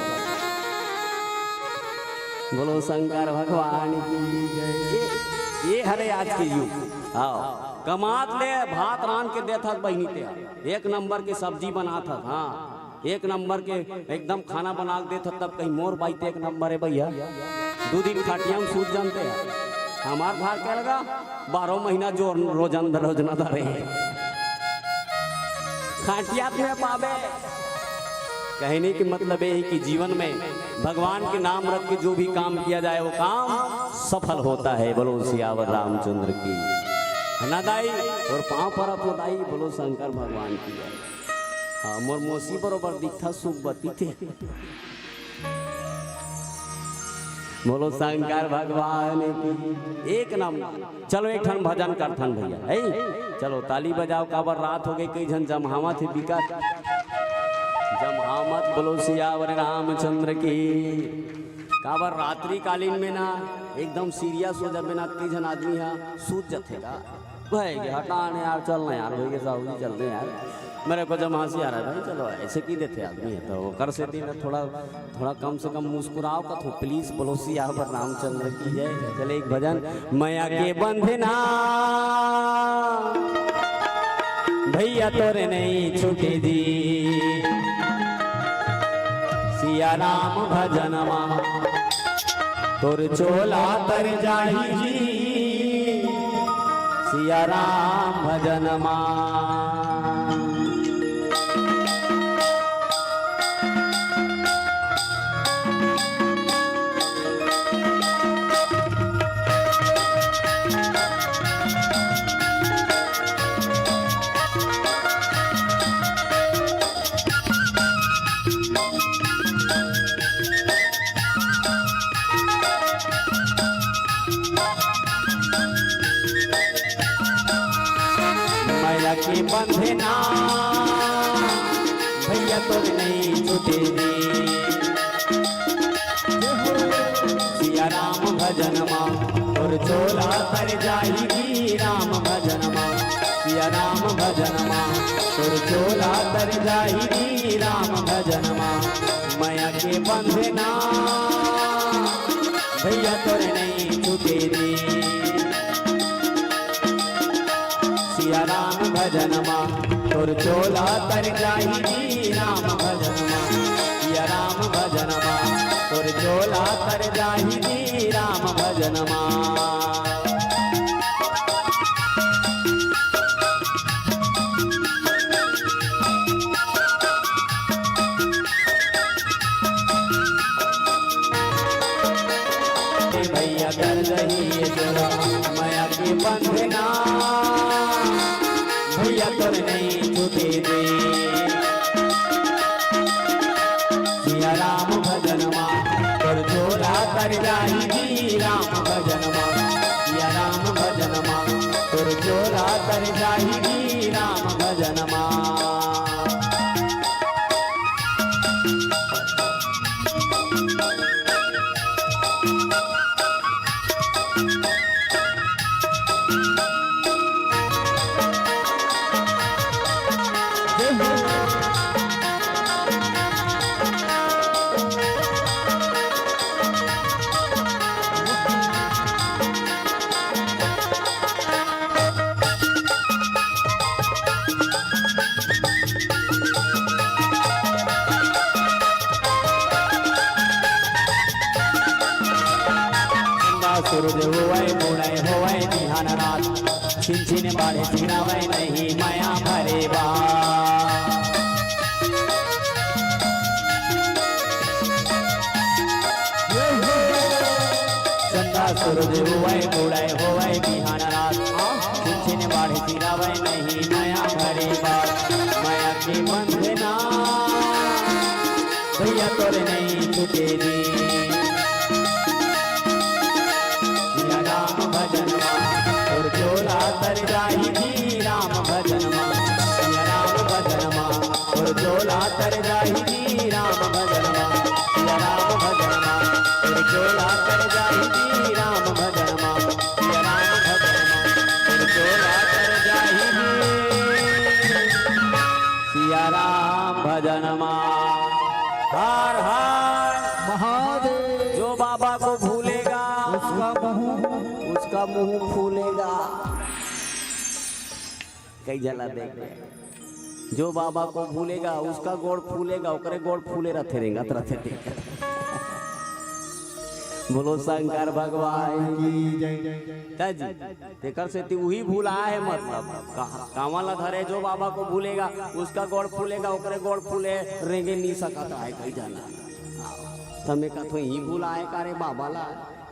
बोलो शंकर भगवान की जय। ये, ये हरे आज के युग। हाँ, कमात ले भात रांध के देत हस बहिनी ते, एक नंबर के सब्जी बनात हस, हाँ। एक नंबर के एकदम खाना बना के देत हस, तब कही मोर बाई ते एक नंबर हे भइया। दू दिन खटिया म सूत जानते हैं। हमार भार के लगा, बारह महीना जो रोजन रोजना धरे। खटिया में पाबे। कहने के मतलब ये है कि जीवन में भगवान के नाम रख के जो भी काम किया जाए, वो काम सफल होता है। बोलो सियावर रामचंद्र की। है ना दाई? और पाँव परत हो दाई, बोलो शंकर भगवान की जय। हाँ, मोर मौसी बरोबर दिखता सुख बती थे। बोलो शंकर भगवान की। एक नंबर। चलो एक ठन भजन करथन भइया, है? चलो ताली बजाओ, काबर रात हो गई, कई झन जमहावत हे बिकट। जमहावत, बोलो सियावर रामचंद्र की। काबर रात्रि कालीन में ना एकदम serious हो जाबे ना, कई झन आदमी हा सूत जथे का। भाई, हटा ना यार, चल ना यार, भाई के साहू जी, चल ना यार। मेरे को जब हंसी आ रहा है भाई, चलो, ऐसे की देते आदमी है, तो वो कर से दिन थोड़ा, थोड़ा कम से कम मुस्कुराओ का तो please बोलो सियावर रामचंद्र की जय। चले एक भजन, मया के बंधना भइया तोरे नहीं छूटे जी, सिया राम भजनमा तोर चोला तर जाही जी, सिया राम भजनमा। मया के बंधना भइया तोर नहीं छूटे रे। सिया राम भजनमा तोर चोला तर जाही जी, राम भजनमा। सिया राम भजनमा तोर चोला तर जाही जी, राम भजनमा। मया के बंधना भइया तोर नहीं छूटे रे। सिया राम भजनमा तोर चोला तर जाही जी, राम भजनमा। सिया राम भजनमा तोर चोला तर जाही जी, राम भजनमा। भइया कर रही ये जोड़ा, मया के बंधना भइया तोर नहीं छूटे रे। सिया राम भजनमा तोर चोला तर जाही जी, राम भजनमा। सिया राम भजनमा तोर चोला तर जाही जी, राम भजनमा। सूरज होवय, मुड़य होवय बिहान रात, छिन छिन बाढ़े सिरावय नहीं मया भरे बा। चंदा सूरज होवय, मुड़य होवय बिहान रात, छिन छिन बाढ़े सिरावय नहीं मया भरे बा। मया के बंधना भैया तोर नहीं छूटे जी। सिया राम भजनमा तोर चोला तर जाही जी, राम भजनमा। सिया राम भजनमा तोर चोला तर जाही जी, राम भजनमा। सिया राम भजनमा तोर चोला तर जाही जी, राम भजनमा। सिया राम भजनमा तोर चोला तर जाही जी। सिया राम भजनमा। हर हर महादेव। जो बाबा को भूलेगा उसका मुंह, उसका मुंह फूलेगा। कई झला देख ले। जो बाबा को भूलेगा उसका गोड़ फूलेगा, ओकरे गोड़ फूले रथे, रेंगत रथे ते। बोलो शंकर भगवान की जय। जी, तेकर सेती उही भूलाए हे, मतलब कहा-, कांवर ला धरे, जो बाबा को भूलेगा उसका गोड़ फूलेगा, ओकरे गोड़ फूले रेंगे नी सकत आए कई जाना। त मैं कथों, इही भूलाए का रे बाबा ला,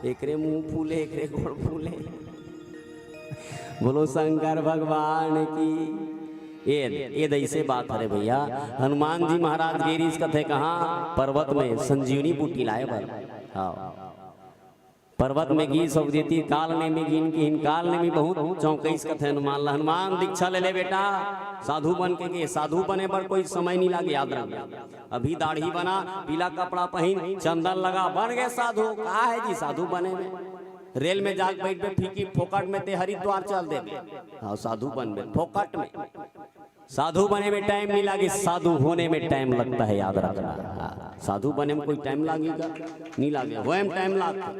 एकरे मुंह फूले, एकरे गोड़ फूले। बोलो शंकर भगवान की। ए, ए दइसे बात हरे भैया, हनुमान जी महाराज गे रिहिस कथे कहाँ, पर्वत में संजीवनी बूटी लाए बर। हाँ। पर्वत में गिस अउ जेती काल नेमी गिन किहिन, काल नेमी बहुत चौंकइस कथे हनुमान ला। हनुमान दीक्षा ले ले बेटा, साधु बन के गे। साधु बने बर कोई समय नहीं लागे, याद रख। अभी दाढ़ी बना, पीला कपड़ा पहिन, चंदन लगा, बन गए साधु। का है जी साधु बने में? रेल में जाके बैठ बे, फीकी फोकट में ते हरिद्वार चल देबे। हाँ, साधु बन बे फोकट में। साधु बने में टाइम नहीं लागे, साधु होने में टाइम लगता है, याद रखना। हाँ, साधु बने में कोई टाइम लागेगा? नहीं लागे, होए में टाइम लागता।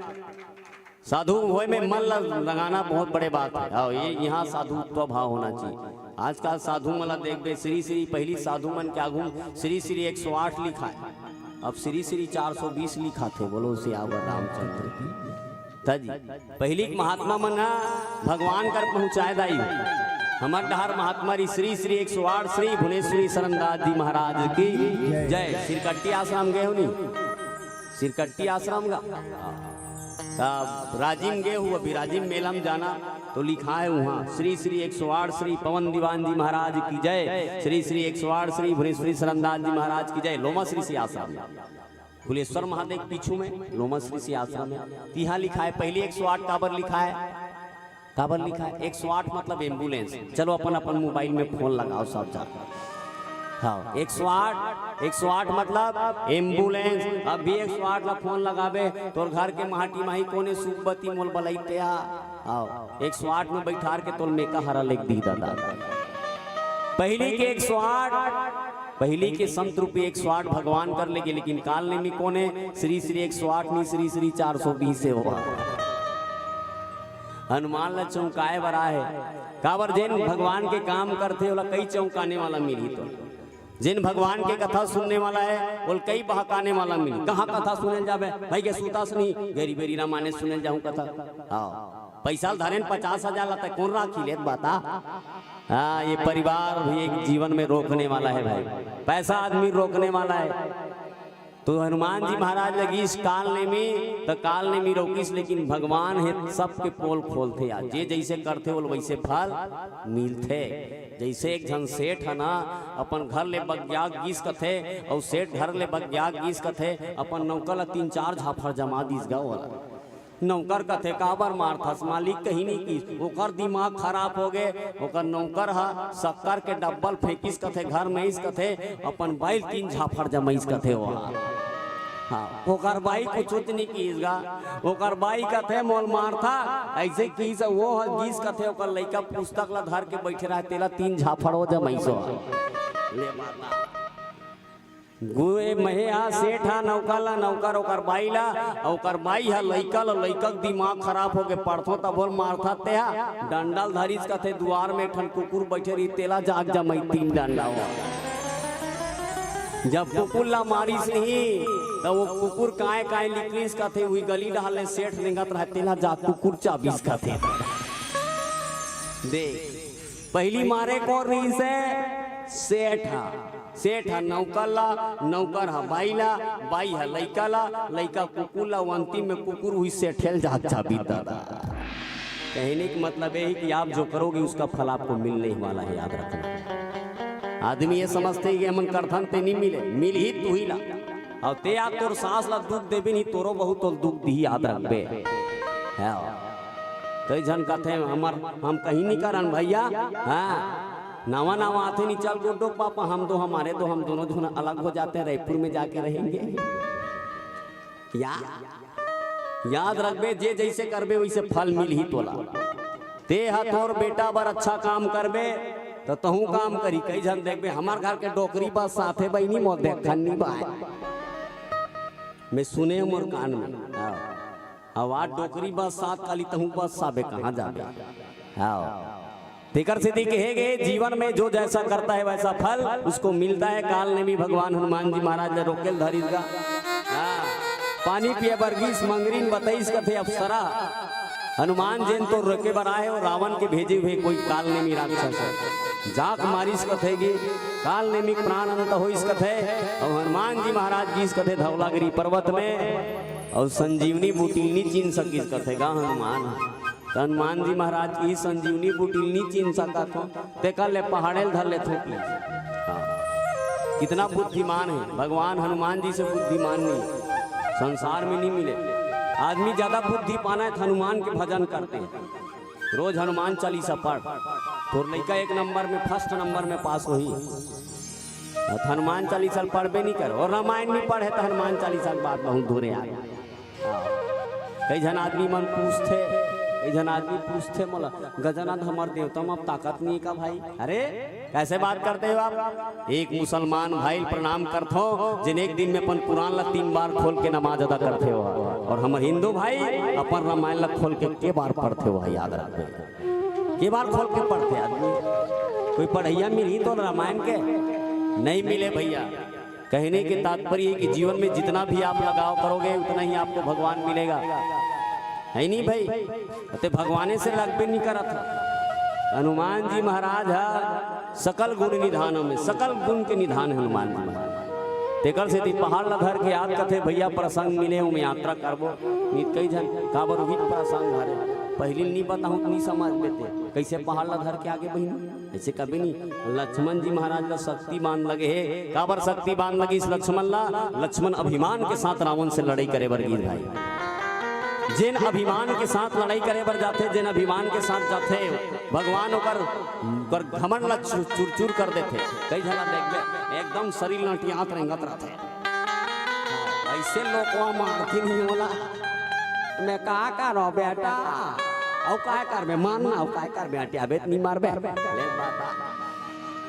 साधु होए में मन लग-, लगाना बहुत बड़े बात है। हाँ, ये यहाँ साधुत्व भाव होना चाहिए। आजकल साधु मन ला देखबे, श्री श्री, पहली साधु मन के आगू श्री श्री एक सौ आठ लिखा है, अब श्री श्री चार सौ बीस लिखा थे। बोलो सियावर रामचंद्र की। त जी, पहिली के महात्मा मन ह भगवान कर पहुँचाए दाई। हमर डहर महात्मा री श्री श्री एक सौ आठ श्री भुवनेश्वरी शरणदास जी महाराज की जय। सिरकट्टी आश्रम गए हो नी? सिरकट्टी आश्रम गा। तब राजिम गए हो, अभी राजिम मेला में जाना तो लिखा है वहाँ, श्री श्री एक सौ आठ श्री पवन दीवान जी महाराज की जय, श्री श्री एक सौ आठ श्री भुवनेश्वरी शरणदास जी महाराज की जय। लोमा श्री श्री आश्रम। कुलेश्वर महादेव पीछू में लोमस ऋषि आश्रम है। तिहा लिखा है, पहली एक सौ आठ काबर लिखा है? काबर लिखा है? एक सौ आठ मतलब एम्बुलेंस। चलो अपन अपन मोबाइल में फोन लगाओ सब जा। हाँ, एक सौ आठ, एक सौ आठ मतलब एम्बुलेंस। अभी एक सौ आठ ला फोन लगाबे, तोर घर के माटी माही कोने सुखबती मोल बलई ते आ। हाँ, एक सौ आठ में बैठार के तोल मेका हरा लेके दी दादा। पहली के एक सौ आठ, पहली के संत रूपी एक सौ आठ भगवान कर लेगे, लेकिन काल नेमी कोने? श्री श्री एक सौ आठ नहीं, श्री श्री चार सौ बीस से होवा। हनुमान ला चौंकाए बर आहे। काबर जेन भगवान के काम करथे, ओला कई चौंकाने वाला मिलही तो। जेन भगवान के कथा सुनने वाला है, ओला कई बहकाने वाला मिलही। कहाँ कथा सुने जाबे? भाई के सुतास नहीं, गरी बेरी रामायण सुने जाऊँ कथा। हाँ, पैसा ल धरेन पचास हजार ला, तै कोन राखी लेत बता? हाँ, ये परिवार भी एक जीवन में रोकने वाला है भाई, पैसा आदमी रोकने वाला है। तो हनुमान जी महाराज लगिस काल नेमी, तो काल नेमी रोकिस, लेकिन भगवान हे सबके पोल खोलथे यार। जे जैसे करथे ओला वैसे फल मिलथे। जैसे एक झन सेठ है ना, अपन घर ले बग्याक गिस कथे, अउ सेठ घर ले बग्याक गिस कथे, अपन नौकर ला तीन चार झाफड़ जमा दिस गा ओला। नौकर कथे, "काबर मारथस मालिक?" कहीं नहीं किस, ओकर दिमाग खराब हो गे। ओकर नौकर ह शक्कर के डब्बल फेंकिस कथे, घर में इस कथे, अपन बाई ल तीन झाफड़ जमाइस कथे वो। हाँ, ओकर बाई कुछ नहीं किस गा। ओकर बाई कथे, "मोल मारथा, ऐसे किस वो ह गिस कथे।" ओकर लइका पुस्तक ला धर के बैठे रहे, तेला तीन झाफड़ वो जमाइस हो। ले माता। गुए महे आ सेठ हा नौकर ला, नौकर ओकर बाई ला, अउ ओकर बाई हा लइका ला, लइका के दिमाग खराब होके पढ़थो तभो ल मारथा ते हा। डंडा ल धरिस कथे दुआर में एक ठन कुकुर बैठे रही, तेला जाग जमाई तीन डंडा हो। जब कुकुर ला मारिस नहीं, त त वो कुकुर काय काय लिकरिस कथे, उही गली डहर ले सेठ रेंगत रहय, तेला जा कुकुर चाबिस कथे। देख, पहिली मारे कोन रहिस हे? सेठ ह। सेठ ह नौकर ला, नौकर ह बाई ला, बाई ह लइका ला, लइका कुकुर ला, अउ अंतिम में कुकुर उही सेठे ल जात चाबिस दादा। कहने का मतलब ये है कि आप जो करोगे उसका फल आपको मिलने ही वाला है, याद रखना। आदमी ये समझथे कि हमन करथन ते नइ मिले, मिलही तुही ला। अउ ते आज तोर सास ला दुख देबे नहीं, तोरो बहू तोला दुख दिही, याद रखबे। हाँ। कई झन कथे हमर, हम कहीं नइ करन भइया। हाँ, नवा नवा आथे नहीं, चल गुड्डू पापा, हम दो हमारे दो, हम दोनों झन अलग हो जाते हैं, रायपुर में जाके रहेंगे। या, याद रखबे, जे जइसे करबे वइसे फल मिलही तोला। ते ह तोर बेटा बर अच्छा काम करबे त तहूं काम करही। कई झन देखबे, हमर घर के डोकरी बस साथे बहिनी, मोर देखन नइ बाय। मैं सुने मोर कान में। हाँ। अउ आज डोकरी बस साथ काली, तहूं बस साबे कहाँ जाबे? हाँ। तेकर सेती कहे गे, जीवन में जो जैसा करता है वैसा फल उसको मिलता है। काल नेमी भगवान हनुमान जी महाराज ल रोके ल धरिस गा। हाँ। पानी पिए बर गीस, मंगरी ल बतइस कथे अप्सरा। हनुमान जेन तोर रोके बर आए हे, वो रावण के भेजे हुए कोई काल नेमी राक्षस हे। जाक मारिस कथे गे, काल नेमी प्राण अंत होइस कथे। अउ हनुमान जी महाराज गीस कथे धौलागिरी पर्वत में, अउ संजीवनी बूटी ल नइ चिन्ह सकिस कथे गा हनुमान। त हनुमान जी महाराज कहिस संजीवनी बूटी ल नइ चिन्ह सकत हों, तेकर ले पहाड़े ल धर लेथों कहिस। हाँ। कितना बुद्धिमान हे, भगवान हनुमान जी से बुद्धिमान नहीं, संसार में नइ मिले। आदमी ज्यादा बुद्धि पाना हे त हनुमान के भजन करते। रोज हनुमान चालीसा पढ़, तोर लइका एक नंबर में, फर्स्ट नंबर में पास होही। अउ हनुमान चालीसा ल पढ़बे नइ करे अउ रामायण नइ पढ़े त हनुमान चालीसा के बात बहुत दूरे आगे। हाँ। कई झन आदमी मन पूछथे, कई झन आदमी पूछथे मोला, "गजानन, हमर देवता म अब ताकत नइ हे का भाई?" अरे, कैसे बात करते हो आप? एक मुसलमान भाई ल प्रणाम करथों, जेन एक दिन में अपन कुरान ला तीन बार खोल के नमाज अदा करथे हो, अउ हमर हिंदू भाई अपन रामायण ला खोल के के बार पढ़थे हो, याद रखबे। के बार खोल के पढ़थे आदमी? कोई पढ़इया मिलही तो रामायण के? नइ मिले भइया। कहने के तात्पर्य है कि जीवन में जितना भी आप लगाव करोगे, उतना ही आपको भगवान मिलेगा, है नहीं भाई? ते भगवाने से लगबे नहीं करत ह। हनुमान जी महाराज ह सकल गुण निधान में, सकल गुण के निधान हे हनुमान जी महाराज। तेकर सेती पहाड़ ला धर के याद कथे, भइया प्रसंग मिले, ओमे यात्रा करबो। नित कई झन काबर उही प्रसंग हरे, पहिली नइ बताहूं त नइ समझ लेते। कइसे पहाड़ ला धर के आगे बहिनी? अइसे कभी नहीं। लक्ष्मण जी महाराज ला शक्ति बाण लगे हे। काबर शक्ति बाण लगिस लक्ष्मण ला? लक्ष्मण अभिमान के साथ रावण से लड़ाई करे बर गीस भाई। जेन अभिमान के साथ लड़ाई करे बर जाथे, जेन अभिमान के साथ जाथे, भगवान ओकर, ओकर घमंड ला चूर, चूर, चूर कर देथे। कई झन ला देखबे, एकदम शरीर लंटियात रेंगत रथे। अइसे लोकवा मारथे नहीं होला। मैं का करो बेटा? अउ काय करबे? मारना, अउ काय करबे? अटियाबे त नहीं मारबे। ले बाबा।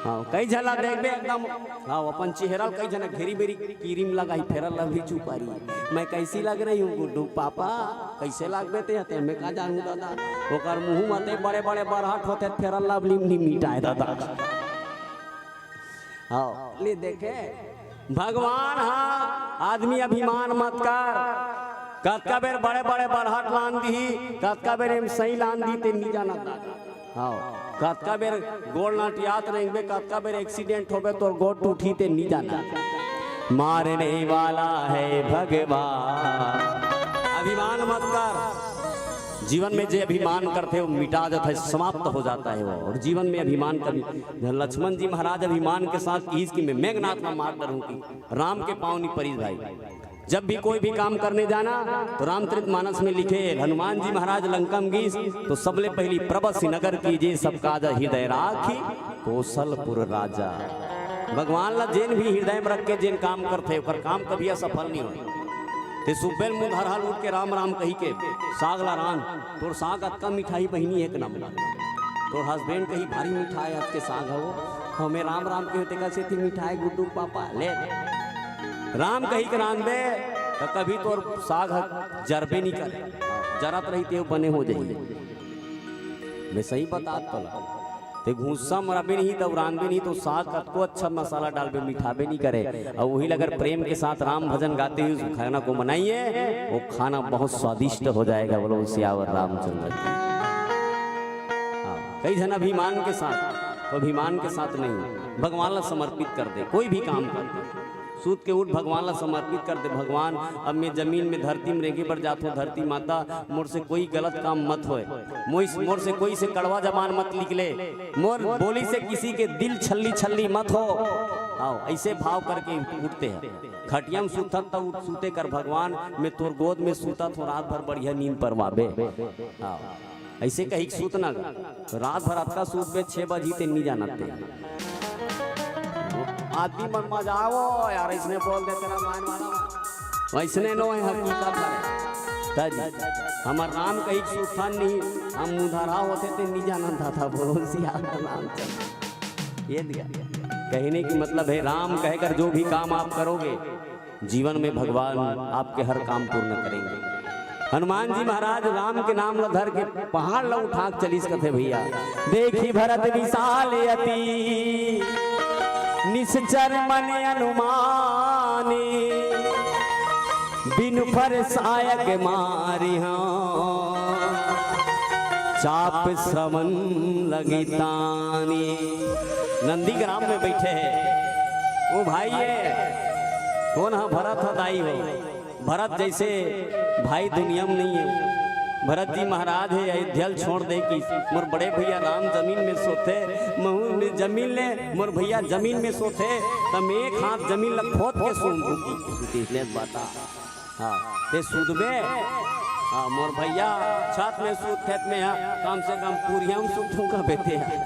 हाँ, कई झन ला देखबे एकदम, हाँ, अपन चेहरा ल कई झन घेरी बेरी क्रीम लगाही, फेरन लवली चुपारी। मैं कैसी लग रही हूँ गुड्डू पापा? कैसे लगबे ते? ते मैं का जानू दादा। ओकर मुंह म ते बड़े-बड़े बरहट होथे, फेरन लवली नइ मिटाय दादा। हाँ, ले देखे, भगवान ह, आदमी अभिमान मत कर। कतका बेर बड़े-बड़े बरहट लान दिही, कतका बेर एम सही लान दिही, ते नइ जानत दादा। हाँ, कतका बेर गोड़ लंटियात रेंगबे, कतका बेर accident होबे, तोर गोड़ टूटही ते नइ जानत। मारने वाला है भगवान। अभिमान मत कर। जीवन में जे अभिमान करथे, वो मिटा जाता है, समाप्त हो जाता है वो। और जीवन में अभिमान कभी, लक्ष्मण जी महाराज अभिमान के साथ कहिस कि मैं मेघनाथ ला मार डरूं कि राम के पाँव नइ परिस भाई। जब भी कोई भी काम करने जाना तो रामचरित मानस में लिखे, हनुमान जी महाराज लंका में गीस तो सबले पहली प्रबस नगर कीजे सब काज हृदय राखी कौशलपुर राजा। भगवान ला जेन भी हृदय में रख के जेन काम करथे ओकर काम कभी असफल नहीं होय। ते सुब्बे ल मुंह धरहा ल उठ के राम राम कही के साग ला रांध, तोर साग अतका मिठाई बहिनी एक नंबर। तोर husband कही भारी मिठाई आज के साग हवो, हमें राम राम के होते का सेती मिठाई गुड्डू पापा ले। राम कही के रांधबे त कभी तोर साग ह जरबे नहीं करे, जरत रही ते बने हो जाही। मैं सही बतात तोला। ते घूसा मराबे नहीं, तब रांधबे नहीं, तो साग कतको अच्छा मसाला डालबे, मिठाबे नहीं करे। और वही अगर प्रेम के साथ राम भजन गाते हुए उस खाना को बनाइए, वो खाना बहुत स्वादिष्ट हो जाएगा। बोलो सियावर रामचंद्र की। हाँ, कई जन अभिमान के साथ, तो अभिमान के साथ नहीं, भगवान ला समर्पित कर दे, कोई भी काम कर दे। सूत के उठ, भगवान ला समर्पित कर दे। भगवान, अब मैं जमीन में, धरती में रेंगे बर जात हूँ, धरती माता, मोर से कोई गलत काम मत होए, मोइस-, मोर से कोई से कड़वा जबान मत निकले, मोर बोली से किसी के दिल छल्ली छल्ली मत हो। आओ, ऐसे भाव करके उठते हैं। खटिया में सूतत त उठ, सूते कर भगवान, मैं तोर गोद में सूतत हूँ, रात भर बढ़िया नींद परवाबे। आओ, ऐसे कही के सूत ना गा। रात भर अतका सूतबे, छह बजी ते नी जानत ते। आदमी मन मजा आवो यार, इसने बोल दे तेरा मान वाला। वैसने नो है हकीकत है। तजी, हमर राम कही के सूतन नहीं, हम मुधरा होते ते नी जानत था, था बोलो सिया रामचंद्र। ये दिया। कहने की मतलब है, राम कहकर जो भी काम आप करोगे, जीवन में भगवान आपके हर काम पूर्ण करेंगे। हनुमान जी महाराज राम के नाम ला धर के पहाड़ ला उठा के चलिस कथे भैया। देखी भरत विशाल अति निश्चर मन अनुमानी, बिनु फर सायक मारिहौं चाप श्रवण लगी तानी। नंदीग्राम में बैठे हैं वो भाई, ये कौन है? भरत ह दाई हो। भरत जैसे भाई दुनिया में नहीं है। भरत जी महाराज है अयोध्या ल छोड़ दे कि मोर बड़े भैया राम जमीन में सोते, महू में जमीन ले, मोर भैया जमीन में सोते, त मैं एक हाथ जमीन ल खोद के सूत दूंगी। सूतीस ले बता। हाँ, ते सूतबे? हाँ, मोर भैया छत में सूत खेत में है, कम से कम पुरिया में सूतूं का बेटे है।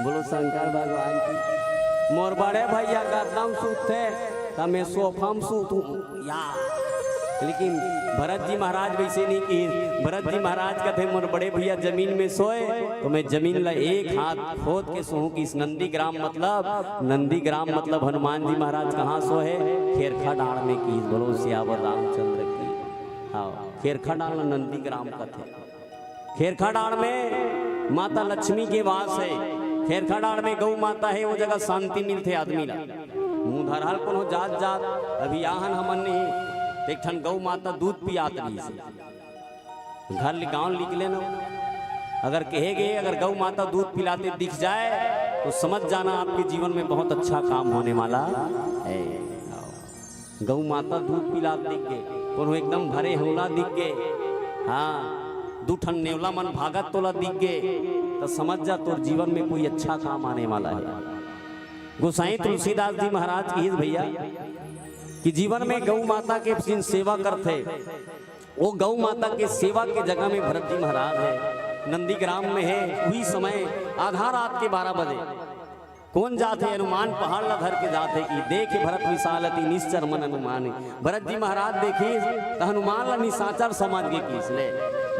बोलो शंकर भगवान की। मोर बड़े भैया गद्दा में सूतथे, त मैं सोफा में सूतूं या। लेकिन भरत जी महाराज वैसे नहीं किहिस। भरत जी महाराज कथे, मोर बड़े भैया जमीन में सोए, तो मैं जमीन ला एक हाथ खोद के सोहूं किहिस। नंदीग्राम मतलब, नंदीग्राम मतलब हनुमान जी महाराज कहाँ सोए? खेरखा डांड़ में किहिस। बोलो सियावर रामचंद्र की। हाँ, खेरखा डांड़ ला नंदीग्राम कथे। खेरखा डांड़ में माता लक्ष्मी के वास है। खेरखा डांड़ में गौ माता है, वो जगह शांति मिलथे आदमी ला। मुंह धरहल कोनो जात जात, अभी आहन हमन नहीं, एक ठन गौ माता दूध पियात रहिस। घर ले गांव निकले न, अगर कहे गए, अगर गौ माता दूध पिलाते दिख जाए, तो समझ जाना आपके जीवन में बहुत अच्छा काम होने वाला है। गऊ माता दूध पिलात दिख गे, कोनो एकदम भरे हौला दिख गे, हाँ, दू ठन नेवला मन भागत तोला दिख गे, त समझ जा तोर जीवन में कोई अच्छा काम आने वाला है। गोसाई तुलसीदास जी महाराज किहिस भैया कि जीवन में गऊ माता के जिन सेवा करथे, वो गऊ माता के सेवा के जगह में भरत जी महाराज है, नंदीग्राम में है। उही समय आधा रात के बारह बजे कोन जाथे? हनुमान पहाड़ ला धर के जाथे कि देखे भरत विशाल अति निश्चर मन अनुमानी। भरत जी महाराज देखिस त हनुमान ला निशाचर समझ गे किहिस ले।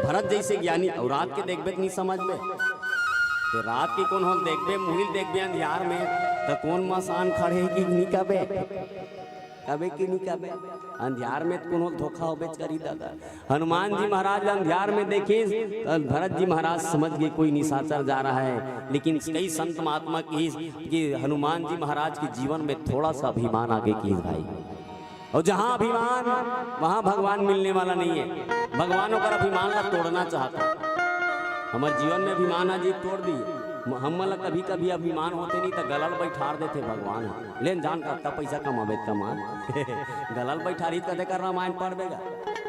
भरत जैसे ज्ञानी अउ रात के देखबे त नहीं समझबे। ते रात के कोनो ल देखबे, मुहिल देखबे अंधियार में, त कोन मसान खड़े हे कि नहीं कबे? कबे कि नहीं कबे? अंधियार में त कोनो ल धोखा होबेच करी दादा। हनुमान जी महाराज अंधियार में देखिस, त भरत जी महाराज समझ गे कोई निशाचर जा रहा है। लेकिन कई संत महात्मा किहिस कि हनुमान जी महाराज के जीवन में थोड़ा सा अभिमान आ गे किहिस भाई। अउ जहाँ अभिमान, वहाँ भगवान मिलने वाला नहीं है। भगवान ओकर अभिमान ला तोड़ना चाहता। हमर जीवन में अभिमान आज ये तोड़ दी। हमन ला कभी-कभी अभिमान होथे नहीं त गला ल बैठार देथे भगवान ह। लेन जान कतका पैसा कमाबे त कमा। गला ल बैठारही त कते कर रामायण पढ़बे गा।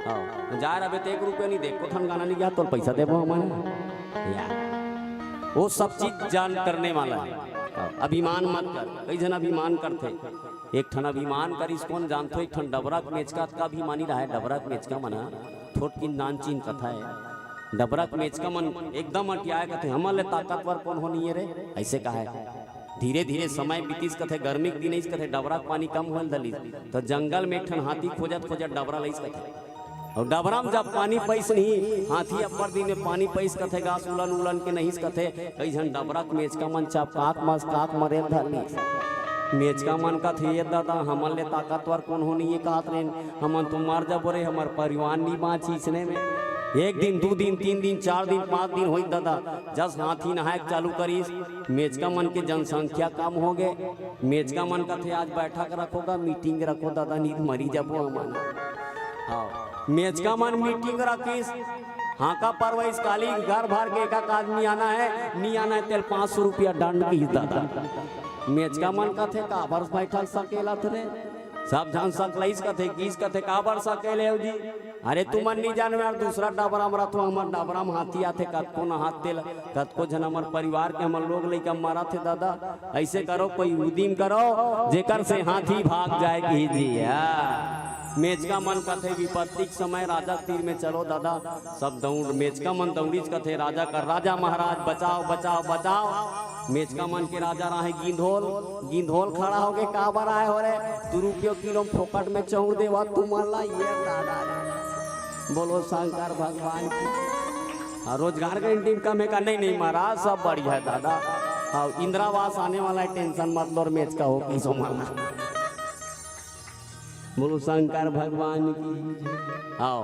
हाँ, जा रहे त एक रुपया नहीं दे, एको ठन गाना नहीं गा, तोर पैसा देबो हमन। या। वो सब चीज जान करने वाला है। हाँ, अभिमान मत कर। कई झन अभिमान करथे। एक ठन अभिमान करिस कोन जानथो, एक ठन डबरा के मेचका अतका अभिमानी रहा है, डबरा के मेचका मन ह थोटकिन नानचिन कथा है। डबरा के मेचका मन एकदम अटियाए कथे, हमन ले ताकतवर कोन हो नहीं है रे, ऐसे कहा है। धीरे-धीरे समय बीतिस कथे, गर्मी के दिन आइस कथे, डबरा के पानी कम होल धलिस, त जंगल में एक ठन हाथी खोजत-खोजत डबरा लइस कथे। अउ डबरा में जब पानी पइस नहीं, हाथी अब्बड़ दिन में पानी पइस कथे, घास उलन-उलन के नहिस कथे, कई झन डबरा के मेचका मन चपकाक मसकाक मरे धलिस। मेचका मन कथे, "ये दादा, हमन ले ताकतवर कोन हो नहीं ये कहत रेन, हमन तो मर जबो रे, हमर परिवार नहीं बाँची इसने में।" एक दिन, दू दिन, तीन दिन, चार दिन, पांच दिन होइस दादा, जस हाथी नहाए चालू करिस, मेचका मन के जनसंख्या कम हो गे। मेचका मन कथे, "आज बैठक रखोगा, मीटिंग रखो दादा, नहीं तो मरी जाबो हमन।" हाँ, मेचका मन मीटिंग रखिस, हांका परवाइस काली, घर भर के एक एक आदमी आना है, नहीं आना है, तेला पांच सौ रुपया दंड किहिस दादा। मेचका मन कथे, "काबर बैठक सकेलत रे?" सब झन सकलाइस कथे, किस कथे, "काबर सकेले हो जी?" "अरे तुमन नहीं जानव यार, दूसरा डबरा म रथों, हमर डबरा म हाथी आथे, कतको नहात तेला, कतको झन हमर परिवार के, हमर लोग लइका मरत हे दादा। ऐसे करो, कोई उदिम करो, जेकर से हाथी भाग जाए," किहिस जी। हाँ। मेचका मन कथे, "विपत्ति के समय राजा तीर में चलो दादा।" सब दौड़, मेचका मन दौड़िस कथे, "राजा का, राजा महाराज बचाओ, बचाओ, बचाओ।" मेचका मन के राजा राहे गिंधोल। गिंधोल खड़ा होके, "काबर आए हो रे? दू रुपयो किलो म फोकट में चौंक देवा तुमन ला, ये दादा रे।" बोलो शंकर भगवान की। हाँ, रोजगार गारंटी म कम हे का? "नहीं, नहीं महाराज, सब बढ़िया है दादा। हाँ, इंदिरा आवास आने वाला है, टेंशन मत लो।" मेचका हो की सो मामा। बोलो शंकर भगवान की। हाँ,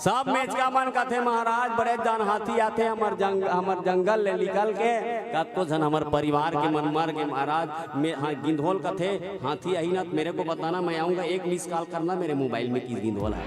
सब मेचका मन कथे, "महाराज, बड़े जान हाथी आथे हमर जंग-, हमर जंगल ले निकल के, कतको झन हमर परिवार के मन मर गे महाराज।" में, हाँ, गिंधोल कथे, "हाथी आही ना तो मेरे को बताना, मैं आऊंगा, एक मिस कॉल करना मेरे मोबाइल में किस गिंधोल है,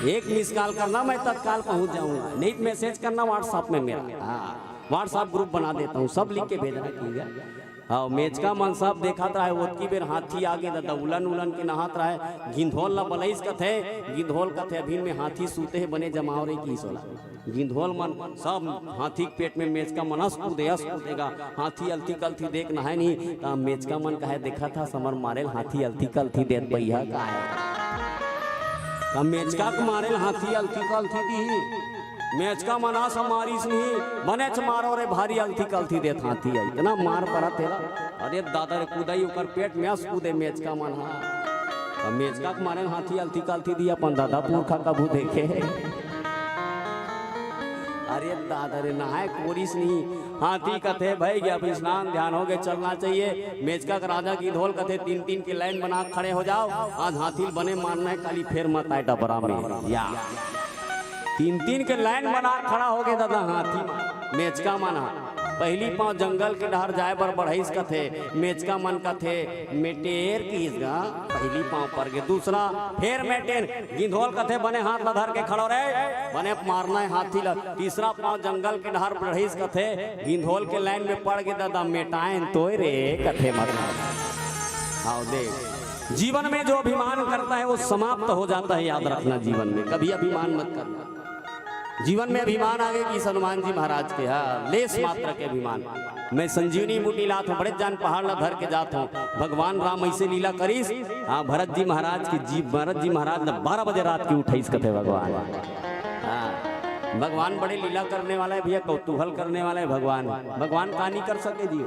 एक मिस कॉल करना, मैं तत्काल पहुंच जाऊंगा, नहीं तो मैसेज करना WhatsApp में मेरा, हाँ, WhatsApp ग्रुप बना देता हूँ, सब लिख के भेजना।" ठीक है। हाँ, मेचका मन सब देखत रहे, ओतकी बेर हाथी आगे दादा, उलन उलन के नहात रहे। गिंधोल ला बलइस कथे, गिंधोल कथे, "अभी में हाथी सूते हे, बने जमाव रे," किहिस ओला। गिंधोल मन सब हाथी के पेट में, मेचका मन अस कूदे, अस कूदेगा। हाथी अलथी कलथी देख नहाय नहीं, त मेचका मन कहे, "देखत हस, हमर मारे ल हाथी अलथी कलथी देत बइहा का हे?" त मेचका के मारे ल हाथी अलथी कलथी दिही। मेचका मन अस मारिस नहीं, "बनेच मारो रे, भारी अलथी कलथी देत हाथी हे।" इतना मार परत हे ला। अरे दादा रे, कूदई ओकर पेट में अस कूदे मेचका मन हा। अब मेचका के मारे हाथी अलथी कलथी दिही, अपन दादा पुरखा कभू देखे? अरे दादा रे, नहाय कोरिस नहीं। हाथी कथे, "भई गे, अब स्नान ध्यान हो गे, चलना चाहिए।" मेचका के राजा गिंधोल कथे, "तीन तीन के लाइन बना के खड़े हो जाओ, आज हाथी ल बने मारना हे, काली फेर मत आए डबरा में।" या तीन तीन के लाइन बना के खड़ा हो गे दादा हाथी। मेचका मन हा पहिली पांव जंगल के डहर जाए बर बढ़ाइस कथे, मेचका मन कथे, "मेटेर," किहिस गा, पहिली पांव पर गे, दूसरा फेर मेटेर। गिंधोल कथे, "बने हाथ ला धर के खड़ो रे, बने मारना हे हाथी ला।" तीसरा पांव जंगल के डहर बढ़ाइस कथे, गिंधोल के लाइन में पड़ गे दादा, "मेटाएन तोय रे," कथे मत। आओ देख, जीवन में जो अभिमान करता है वो समाप्त हो जाता है, याद रखना, जीवन में कभी अभिमान मत करना। जीवन में अभिमान आगे किहिस हनुमान जी महाराज के, हाँ, लेस मात्र के अभिमान। मैं संजीवनी बूटी लात हूँ, बड़े जान पहाड़ ला धर के जात हूँ। भगवान राम ऐसे लीला करिस, हाँ, भरत जी महाराज की जी, भरत जी महाराज ने बारह बजे रात की उठाइस कथे भगवान। हाँ, भगवान बड़े लीला करने वाला है भैया, कौतूहल करने वाला है भगवान। भगवान का नहीं कर सके जी,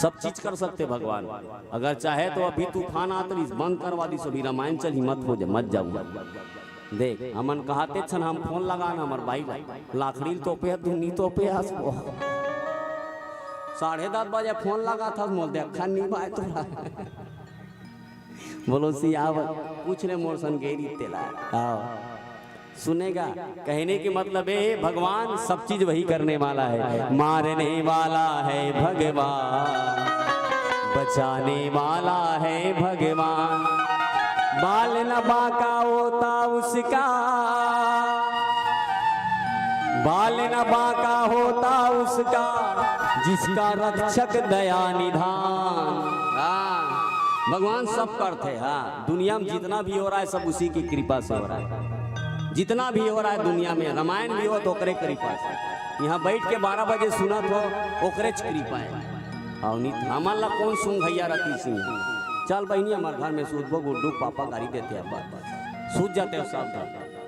सब चीज कर सकते भगवान। अगर चाहे तो अभी तूफान आत रहिस, बंद करवा दिस, अभी रामायण चलही, मत हो जा, मत जाऊ। देख, हमन कहाते छन हम फोन लगान हमर बाई ला, लाखड़ी ल तोपे हस, धुनी तोपे हस वो। साढ़े दस बजे फोन लगाथस, मोल देखा नहीं बाय तोरा। बोलो सियावर, पूछ ले मोर सन गेरी तेला। आओ। सुनेगा, कहने के मतलब ये है, भगवान सब चीज वही करने वाला है, मारने वाला है भगवान, बचाने वाला है भगवान। बाल न बांका होता उसका, बाल न बांका होता उसका, जिसका रक्षक दया निधान। हाँ, भगवान सब करते। हाँ, दुनिया में जितना भी हो रहा है सब उसी की कृपा से हो रहा है। जितना भी हो रहा है दुनिया में, रामायण भी हो तो ओकरे कृपा से। यहाँ बैठ के बारह बजे सुनत हो, ओकरेच कृपा है। और नहीं तो हमन ला कौन सूंघइया रहती सिंह। चल बहिनी, हमारे घर में सूतबो, गुड्डू पापा गारी देते हैं, बस सूत जाते हो सब।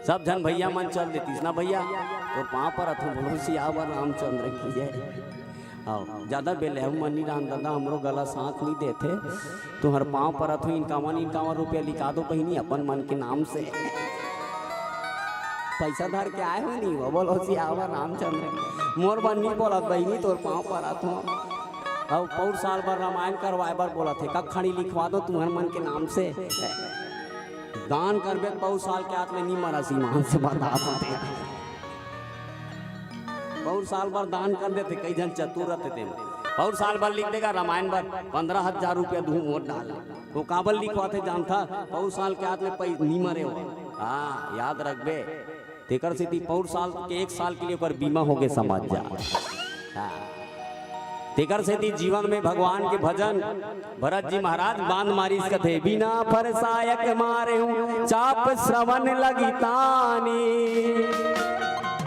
सब झन भैया मन चल देतीस ना भैया, तोर पाँव परत हूँ, बोलो सियावर रामचंद्र की जय। आओ, ज्यादा बेलहू मन नहीं रहन दादा, हमरो गला साथ नहीं देथे। तुहर पाँव परत हूँ, इनकावन इनकावन रुपया लिखा दो बहिनी अपन मन के नाम से। पैसा धर के आए हो नहीं हो, बोलो सियावर रामचंद्र की। मोर मन नहीं बोलत बहिनी, तोर पाँव परत हूँ। अब पौर साल बर रामायण करवाए बर बोलत हे, कखड़ी लिखवा दो तुहर मन के नाम से। दान करबे त पौर साल के आत ले नहीं मरस ईमान से बता दो। पउर साल बर दान कर देथे, कई झन चतुर रथे तेन। पउर साल बर लिख देगा रामायण बर पंद्रह हजार रुपया, दू मोर डाल ले। वो काबर लिखवाथे जानथा? पउर साल के आत ले पै-, नी मरे हो। हाँ, याद रखबे। तेकर सेती पउर साल के एक साल के लिए ओकर बीमा होगे, समझ जा। हाँ। तेकर सेती जीवन में भगवान के भजन, भरत जी महाराज बांध मारिस कथे, बिना फरसायक मारे हूँ चाप श्रवण लगी तानी।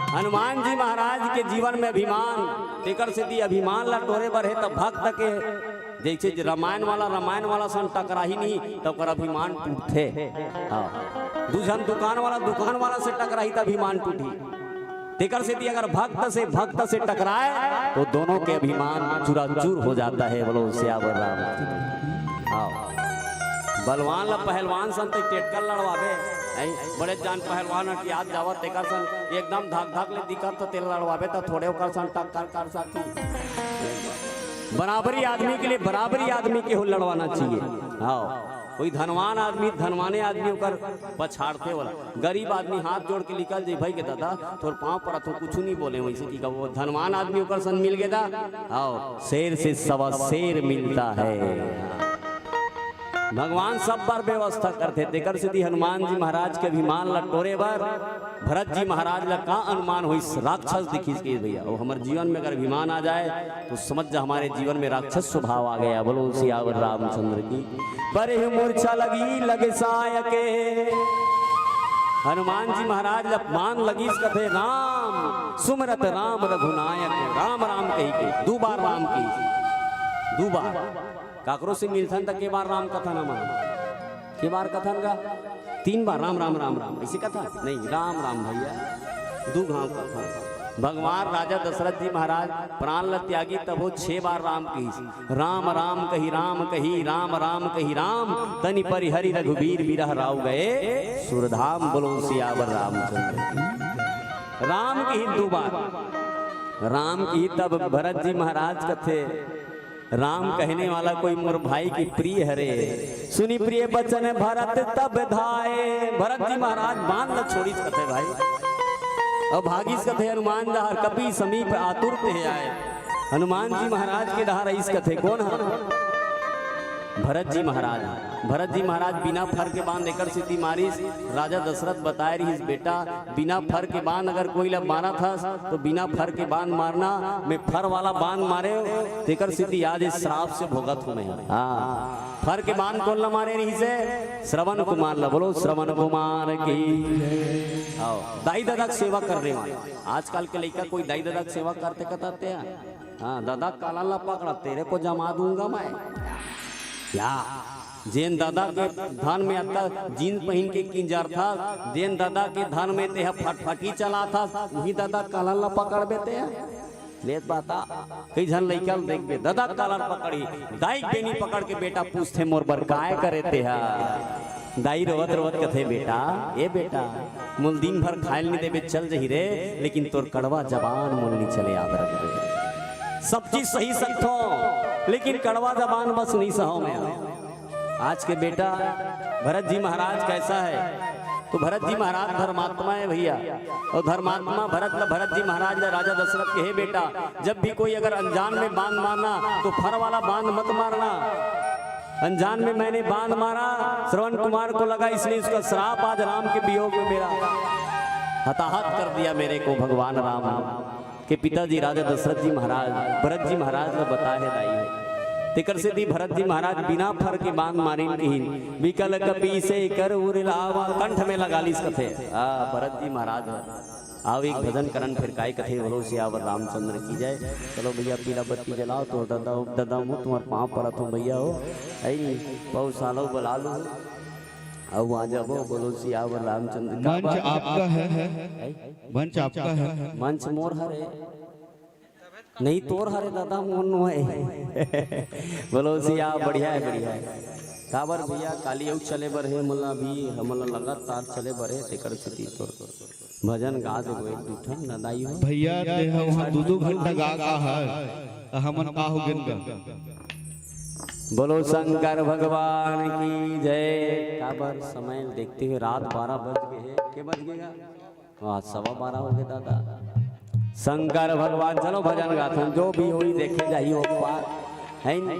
हनुमान जी महाराज के जीवन में अभिमान, तेकर सेती अभिमान ला टोरे बर हे त भक्त के, जैसे जे रामायण वाला, रामायण वाला सन टकराही नहीं त ओकर अभिमान टूटथे। हाँ। दू झन दुकान वाला दुकान वाला से टकराही त अभिमान टूटही। तेकर सेती अगर भक्त से भक्त से टकराए तो दोनों के अभिमान चूराचूर हो जाता है। बोलो सियावर रामचंद्र की। आओ। बलवान ला पहलवान सन ते टेटकर लड़वाबे। ऐ, बड़े जान पहलवान हट याद जावत तेकर सन एकदम धक धक ले दिखत तो तेल लड़वाबे तो थोड़े ओकर सन टक्कर कर सकी। बराबरी आदमी के लिए बराबरी आदमी के हो लड़वाना चाहिए। आओ। कोई धनवान आदमी, धनवाने आदमी ओकर पछाड़थे वाला। गरीब आदमी हाथ जोड़ के निकल जाई, भाई के दादा, तोर पाँव परत हूँ, कुछ नहीं बोले, वैसे कि वो धनवान आदमी ओकर सन मिल गे दा। आओ, शेर से सवा शेर मिलता है। भगवान सब बर व्यवस्था करथे, तेकर सेती हनुमान जी महाराज के अभिमान ला टोरे बर भरत जी महाराज ला का अनुमान होइस, राक्षस दिखिस के भैया, वो हमर जीवन में अगर अभिमान आ जाए तो समझ जा हमारे जीवन में राक्षस स्वभाव आ गया। बोलो सियावर रामचंद्र की। पर ही मूर्छा लगी लग सायके। हनुमान जी महाराज ला मान लगिस कथे राम, सुमरत राम रघुनायक, राम राम कही के, दू बार राम की, दू बार। काकरो से मिलथन त के बार राम कथन हमन? के बार कथन गा? तीन बार राम राम राम राम, ऐसे कथन? नहीं, राम राम भैया, दू घाव कथन। भगवान राजा दशरथ जी महाराज प्राण ल त्यागी तभो छह बार राम कहिस। राम राम कही राम कही, राम राम कही राम, तनि परिहरि रघुबीर बिरह राव गए सुरधाम। बोलो सियावर रामचंद्र की। राम कही दू बार, राम कही तब भरत जी महाराज कथे, राम कहने वाला कोई मोर भाई की प्रिय हरे। सुनि प्रिय बचन भरत तब धाए। भरत जी महाराज बाण ल छोड़िस कथे भाई, अउ भागिस कथे हनुमान डहार, कपि समीप आतुर ते आए। हनुमान जी महाराज के डहार आइस कथे, कोन ह? भरत जी महाराज। भरत जी महाराज बिना फर के बाण एकर सेती मारिस, राजा दशरथ बताए रिहिस, बेटा, बिना फर के बाण अगर कोई ला मारत हस, तो बिना फर के बाण मारना। मैं फर वाला बाण मारे, तेकर सेती आज इस श्राप से भोगत हूँ मैं। हाँ, फर के बाण कोन ला मारे रिहिसे? श्रवण कुमार ला। बोलो श्रवण कुमार की। आओ, दाई ददा के सेवा करने वाला। आजकल के लइका कोई दाई ददा के सेवा करथे कथथे? हाँ, ददा काला ला पकड़ा, तेरे को जमा दूंगा मैं। या, जेन ददा के धन में अत्ता जींस पहिन के किंजरथस, जेन ददा के धन में तेहा फटफटी चलाथस, उही ददा काला ला पकड़बे तेहा। लेत बता, कई झन लइका ल देखबे, ददा काला ल पकड़ही, दाई के बेनी पकड़ के बेटा पूछथे, मोर बर काय करे तेहा? दाई रोवत रोवत कथे, बेटा, ए बेटा, मोल दिन भर खाए ल नी देबे, चल जही रे, लेकिन तोर कड़वा जबान मोल नी चले याद रखबे। सब चीज सही सकथो, लेकिन कड़वा जबान बस नी सहव मैं। आज के बेटा भरत जी महाराज कैसा है? तो भरत जी महाराज धर्मात्मा है भैया, अउ धर्मात्मा भरत ल, भरत जी महाराज ल राजा दशरथ कहे, बेटा, जब भी कोई अगर अनजान में बाण मारना तो फर वाला बाण मत मारना। अनजान में मैंने बाण मारा, श्रवण कुमार को लगा, इसलिए उसका श्राप आज राम के वियोग में मेरा हताहत कर दिया मेरे को भगवान राम के पिताजी राजा दशरथ जी महाराज भरत जी महाराज ल बताए हे दाई हो। तेकर सेती भरत जी महाराज बिना फर के बाण मारिन किहिन, विकल कपि से कर उर लावा, कंठ में लगा लिस कथे। आ, भरत जी महाराज ह। आओ एक भजन करन फिर काय कथे, बोलो सियावर रामचंद्र की जय। चलो भैया पीला बत्ती जलाओ तो ददा, ददा मो तुम्हार पाँव परत हूँ भैया हो। ऐ नी, पौ सालो बुला लो। आओ आ जाबो, बोलो सियावर रामचंद्र का मंच बात। आपका है, है? मंच आपका है। मंच मोर हरे। नहीं तोर हरे दादा, मोर नो है। बोलो सिया, बढ़िया है, बढ़िया है। काबर भैया, काली अउ चले बर हे, हमला भी, हमला लगातार चले बर हे, तेकर सेती तोर भजन गा देबो एक दू ठन न दाई हो। भैया, ते ह वहाँ दू दू घंटा गा का है, त हमन का हो गेन गा? बोलो शंकर भगवान की जय। काबर समय देखते हुए रात बारह बज गए हे, के बज गए गा? हाँ, सवा बारह हो गए दादा। शंकर भगवान, चलो भजन गाथन, जो भी होई देखे जाही ओ पार, है नी?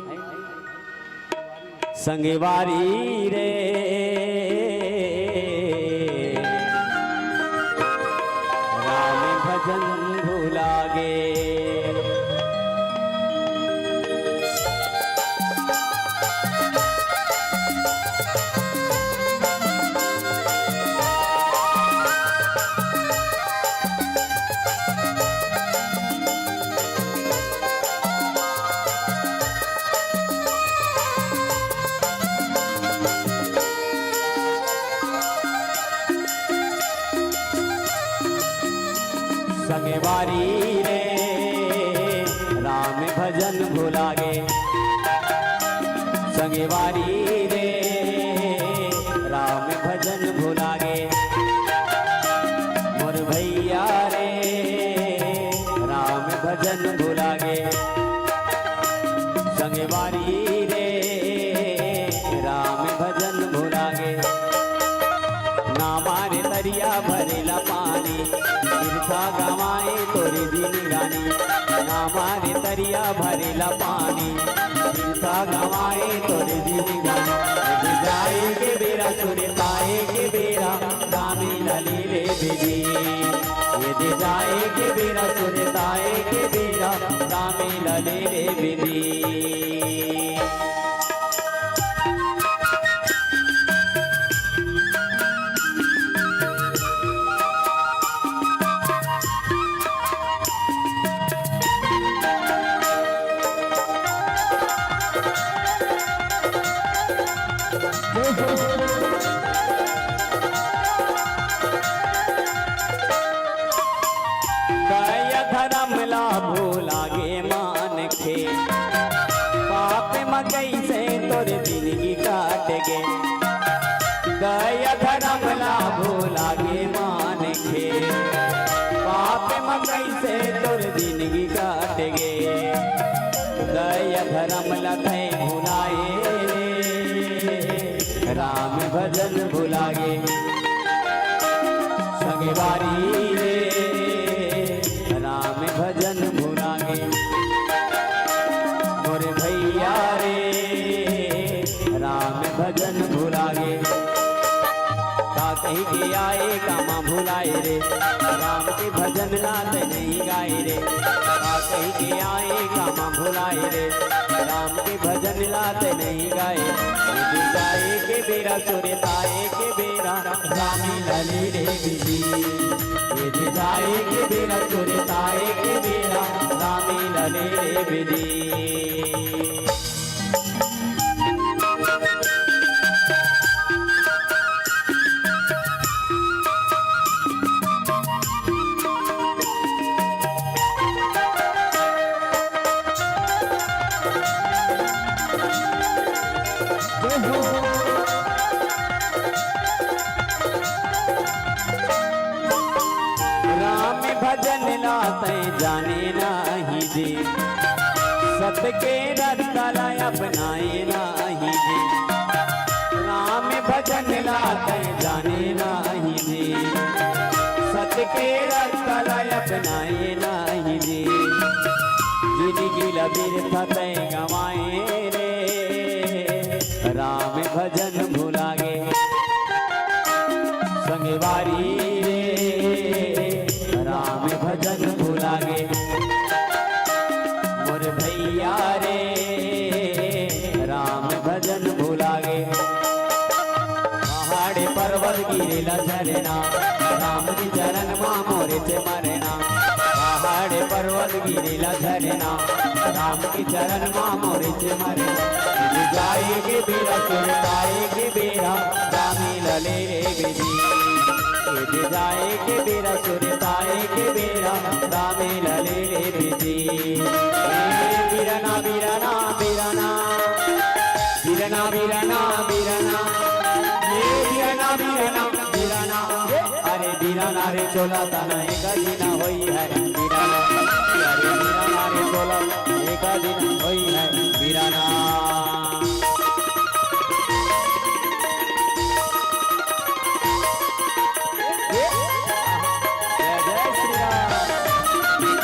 संगवारी रे, राम भजन भुला गे। संगवारी रे, राम भजन भुला गे। संगवारी रे, राम भजन भुला गे। मोर भैया रे, राम भजन भुला गे। संगवारी रे, राम भजन भुला गे। ना मारे तरिया भरेला पानी, बिरथा गवाए तोरे जिनगानी। ना मारे तरिया भरेला पानी, बिरथा गवाए तोरे जिनगानी। जाए के बेरा सुरताए के बेरा, राम लली रे बेदी। ये दे जाए के बेरा सुरताए के बेरा, राम लली रे बेदी। दया धरम ला भुला गे मानखे, पाप म कइसे तोर जिनगी काट गे। दया धरम ला भुला गे मानखे, पाप म कइसे तोर जिनगी काट गे। दया धरम ला थै भुलाए रे, राम भजन भुला गे। संगवारी रे, राम भजन भुला गे। मोर भैया रे, राम भजन भुला गे। का कहि के आए कामा भुलाए रे, राम के भजन ला तै नहीं गाए रे। का कहि के आए कामा भुलाए रे, राम के भजन ला तै नहीं गाए। ये दे जाए के बेरा सुरताए के बेरा, राम लली रे बेदी। ये दे जाए के बेरा सुरताए के बेरा, राम लली रे बेदी। राम भजन ला तै जाने नाही जी, सत के रस्ता ला अपनाए नाही जी। राम भजन ला तै जाने नाही जी, सत के रस्ता ला अपनाए नाही जी। जिनगी ला बिरथा तै गंवाए रे, राम भजन भुला गे। संगवारी रे, राम भजन भुला गे। मोर भैया रे, राम भजन भुला गे। पहाड़ पर्वत गिरेला झरना, राम के चरण मा मोरे से मरना। पहाड़ पर्वत गिरेला झरना, राम के चरण मा मोरे से मरना। जाए के बेरा सुरताए के बेरा, राम लली रे बेदी। ये दे जाए के बेरा सुरताए के बेरा, राम लली रे बेदी। ए बिरना, बिरना, बिरना, बिरना, बिरना, बिरना, ये बिरना, बिरना, बिरना, अरे बिरना रे चोला तना एक दिन होई है बिरना, अरे बिरना रे चोला एक दिन होई है बिरना। जय जय श्री राम।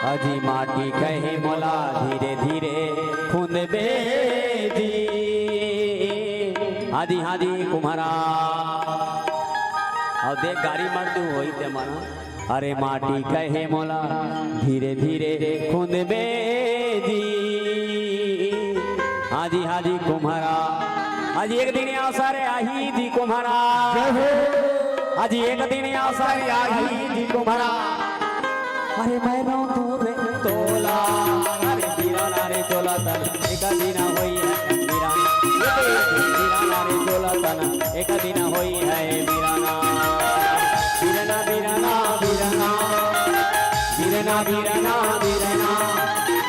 अजी माटी कहे मोला धीरे धीरे खुंदबे जी। हाँ जी, हाँ जी, कुम्हरा। अउ देख गारी मत दू होई ते मन। अरे माटी कहे मोला धीरे धीरे खुंदबे जी। हाँ जी, हाँ जी, कुम्हरा। आज एक दिन आसा रे आही जी कुम्हरा। आज एक दिन आसा रे आही जी कुम्हरा। अरे मैं रहूं दूर रे तोला। अरे बीराना रे चोला तन एक दिन होई है बीराना। ये तो बीराना रे चोला तन एक दिन होई है बीराना। बीराना, बीराना, बीराना। बीराना, बीराना, बीराना।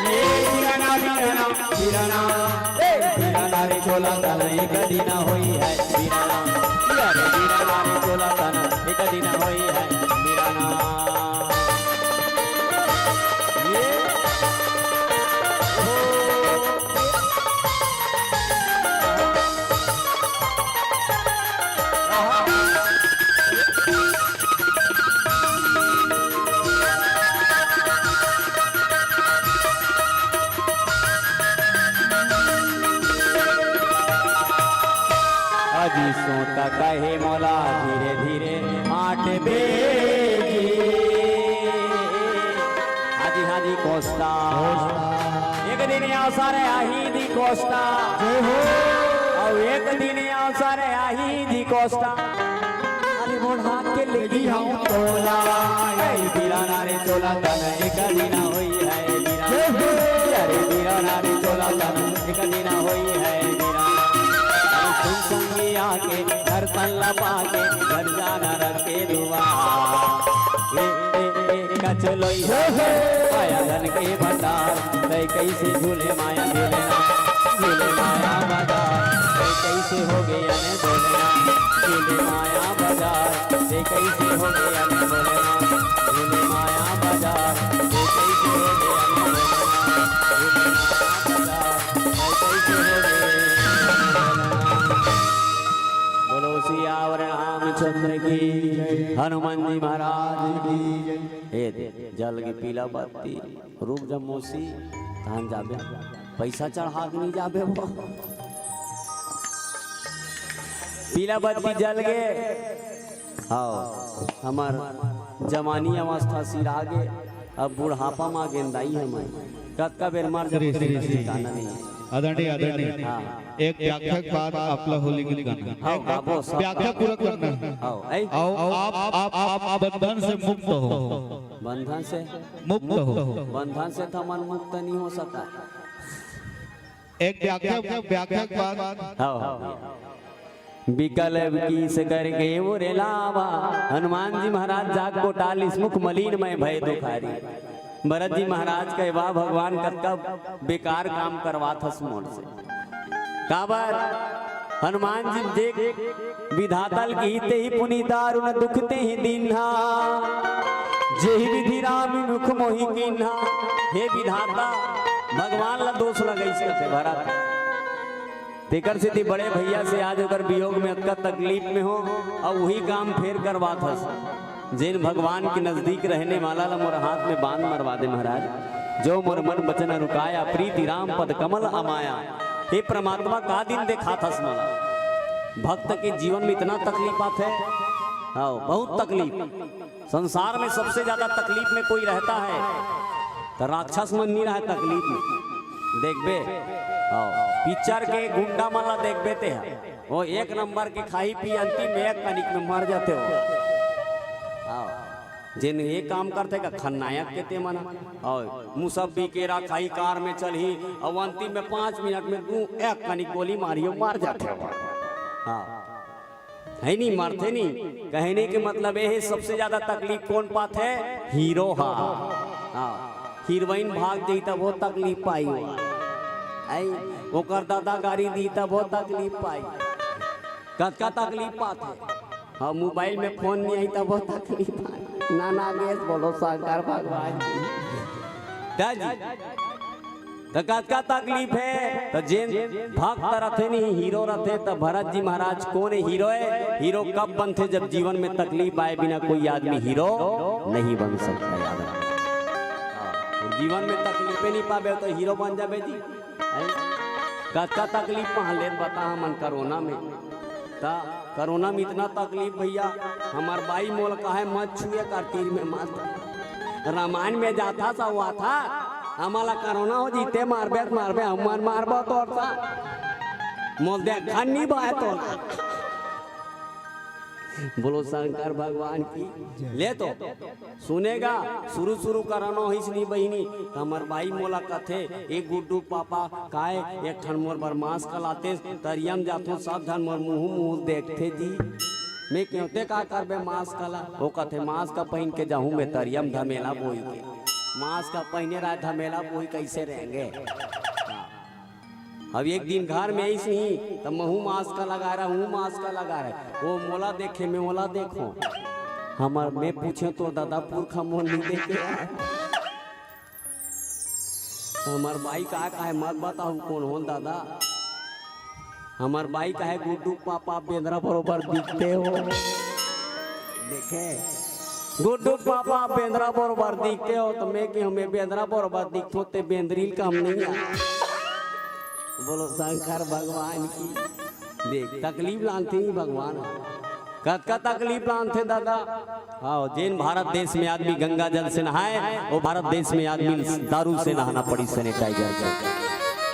ए बीराना, बीराना, बीराना। ए बीराना रे चोला तन एक दिन होई है बीराना। अरे बीराना रे चोला तन एक दिन होई है बीराना। ये हो। अजी सोता कहे मोला धीरे धीरे आठ बेजी। हाजी हाजी कोस्ता। एक दिन आसा रे आही जी कोस्ता। जय हो। अउ एक दिन आसा रे आही जी कोस्ता। अरे मोढ़ा के लेगी हम तोला। ए बीराना रे चोला तन एक दिन होई है बीराना। अरे बीराना रे चोला तन एक दिन होई है बीराना। अरे सुन संगिया के घर तन लपा के घर जाना रखे दुआ। ए, ए, ए, कचलोई आया धन के भंडार। तै कैसे झूले माया झूलना। झूले माया बाजार। तै कैसे हो गया ने बोलना। झूले माया बाजार। तै कैसे हो गया ने बोलना। झूले माया बाजार। तै कैसे हो गया ने बोलना। झूले माया बाजार। तै कैसे हो गया ने बोलना। बोलो सियावर रामचंद्र की, हनुमान जी महाराज की। ए दे, जल के पीला बत्ती, रुक जा मौसी, तहान जाबे, पैसा चढ़ा के नहीं जाबे वो। पीला बत्ती जल गे, आओ, हमर जवानी अवस्था सिरा गे, अब बुढ़ापा मा गेंदाई हमन। कतका बेर मर जाबो, श्री, श्री, तेकर श्री। ठिकाना नहीं। आदरणीय, आदरणीय। हाँ। एक व्याख्या के बाद आपला होली गीत गाना है। हाँ, गाबो, सब व्याख्या गाबो। पूरा करना है। हाँ, ऐ? आओ, आप, आप, आप, आप बंधन से मुक्त हो। बंधन से? मुक्त हो। बंधन से तो मन मुक्त नहीं हो सकता। एक व्याख्या, व्याख्या के बाद। हाँ, हाँ। विकल किस करके उरे लावा, हनुमान जी महाराज जाग को टालिस, मुख मलिन मैं भय दुखारी। भरत जी महाराज कहे, "वाह भगवान, कतका बेकार काम करवात हस मोर से।" काबर हनुमान जी देख विधाता ल कही, "तेहि पुनि दारुण दुख तेहि दीन्हा, जेहि विधि राम मुख मोहि कीन्हा।" हे विधाता, भगवान ला दोष लगइस कथे भरत। तेकर सेती बड़े भैया से आज ओकर वियोग में अतका तकलीफ में हो, अउ उही काम फेर करवात हस। जेन भगवान के नजदीक रहने वाला ला मोर हाथ में बांध मरवा दे महाराज। जो मोर मन बचन अरुकाया, प्रीति राम पद कमल अमाया। हे परमात्मा, का दिन देखात हस मोला। भक्त के जीवन में इतना तकलीफ आथे, हाँ, बहुत तकलीफ। संसार में सबसे ज्यादा तकलीफ में कोई रहता है तो राक्षस मन नहीं रहे तकलीफ में। देखबे, हाँ, पिक्चर के गुंडा मन ला देखबे ते ह, वो एक नंबर के खाही पी, अंतिम में एक कनिक में मर जाथे हो। हाँ, जेन ये काम करथे का खलनायक के ते मन, और मुसब्बी केरा खाही कार में चलही, और अंतिम में पाँच मिनट में दू एक कनिक गोली मारियो, मर जाथे हो। हाँ। है नी, मरथे नी। कहने के मतलब ये है, सबसे ज्यादा तकलीफ कौन पाथे? हीरो हा। हाँ, हीरोइन भाग जाई तब वो तकलीफ पाई हो। आई, ओकर दादा गारी दी तब वो तकलीफ पाई। कतका तकलीफ पाथे? हाँ, मोबाइल में फोन नहीं आई तब वो तकलीफ पाई। ना, ना, बेस बोलो शंकर भगवान जी। दाजी, त कतका तकलीफ हे? त जेन भक्त रथे नहीं, हीरो रथे, त भरत जी महाराज कोन हीरो हे? हीरो कब बनथे? जब जीवन में तकलीफ आए बिना कोई आदमी हीरो नहीं बन सकता। याद रखना। जीवन में तकलीफे नहीं पाबे त हीरो बन जाबे जी। हैं? कतका तकलीफ पहले बता हमन कोरोना में। त कोरोना में इतना तकलीफ भैया, हमर बाई मोला कहे मत छुए कर तीर में मत। रामायण में जाथा सा हुआ था, हमला कोरोना हो जीते मारबे त मारबे, हमन मारबो तोर सा। मोल देखन नहीं बाय तोला। बोलो शंकर भगवान की। ले तो सुनेगा, शुरू शुरू कोरोना होइस नी बहिनी, त हमर बाई मोला कथे, "ए गुड्डू पापा, काय एक ठन मोर बर मास्क लातेस, तरिया म जाथों, सब झन मोर मुंह मुंह देखथे जी।" मैं केवते का करबे मास्क ला? वो कथे, "मास्क पहिन के जाहूं मैं तरिया म धमेला बोई के।" मास्क पहिने रहा धमेला बोई कैसे रहेंगे? अब एक दिन घर में आइस नहीं, त महू मास्क लगा रहा हूँ, मास्क लगा रहा है। वो मोला देखे, मैं ओला देखो। हमर मैं पूछे तो दादा पुरखा मोर नहीं देखे। हमर बाई का कहे मत बताऊ कौन हो दादा। हमर बाई कहे गुड्डू पापा बेंदरा बरोबर दिखते हो। देखे गुड्डू पापा बेंदरा बरोबर दिखते हो, त मैं के हमें बेंदरा बरोबर दिखथो ते बेंदरील काम नहीं है। बोलो शंकर भगवान की। देख तकलीफ लानथे ही भगवान। कतका तकलीफ लानथे दादा। हाँ, जेन भारत देश में आदमी गंगा जल से नहाए, वो भारत देश में आदमी दारू से नहाना पड़ी, सैनिटाइजर से।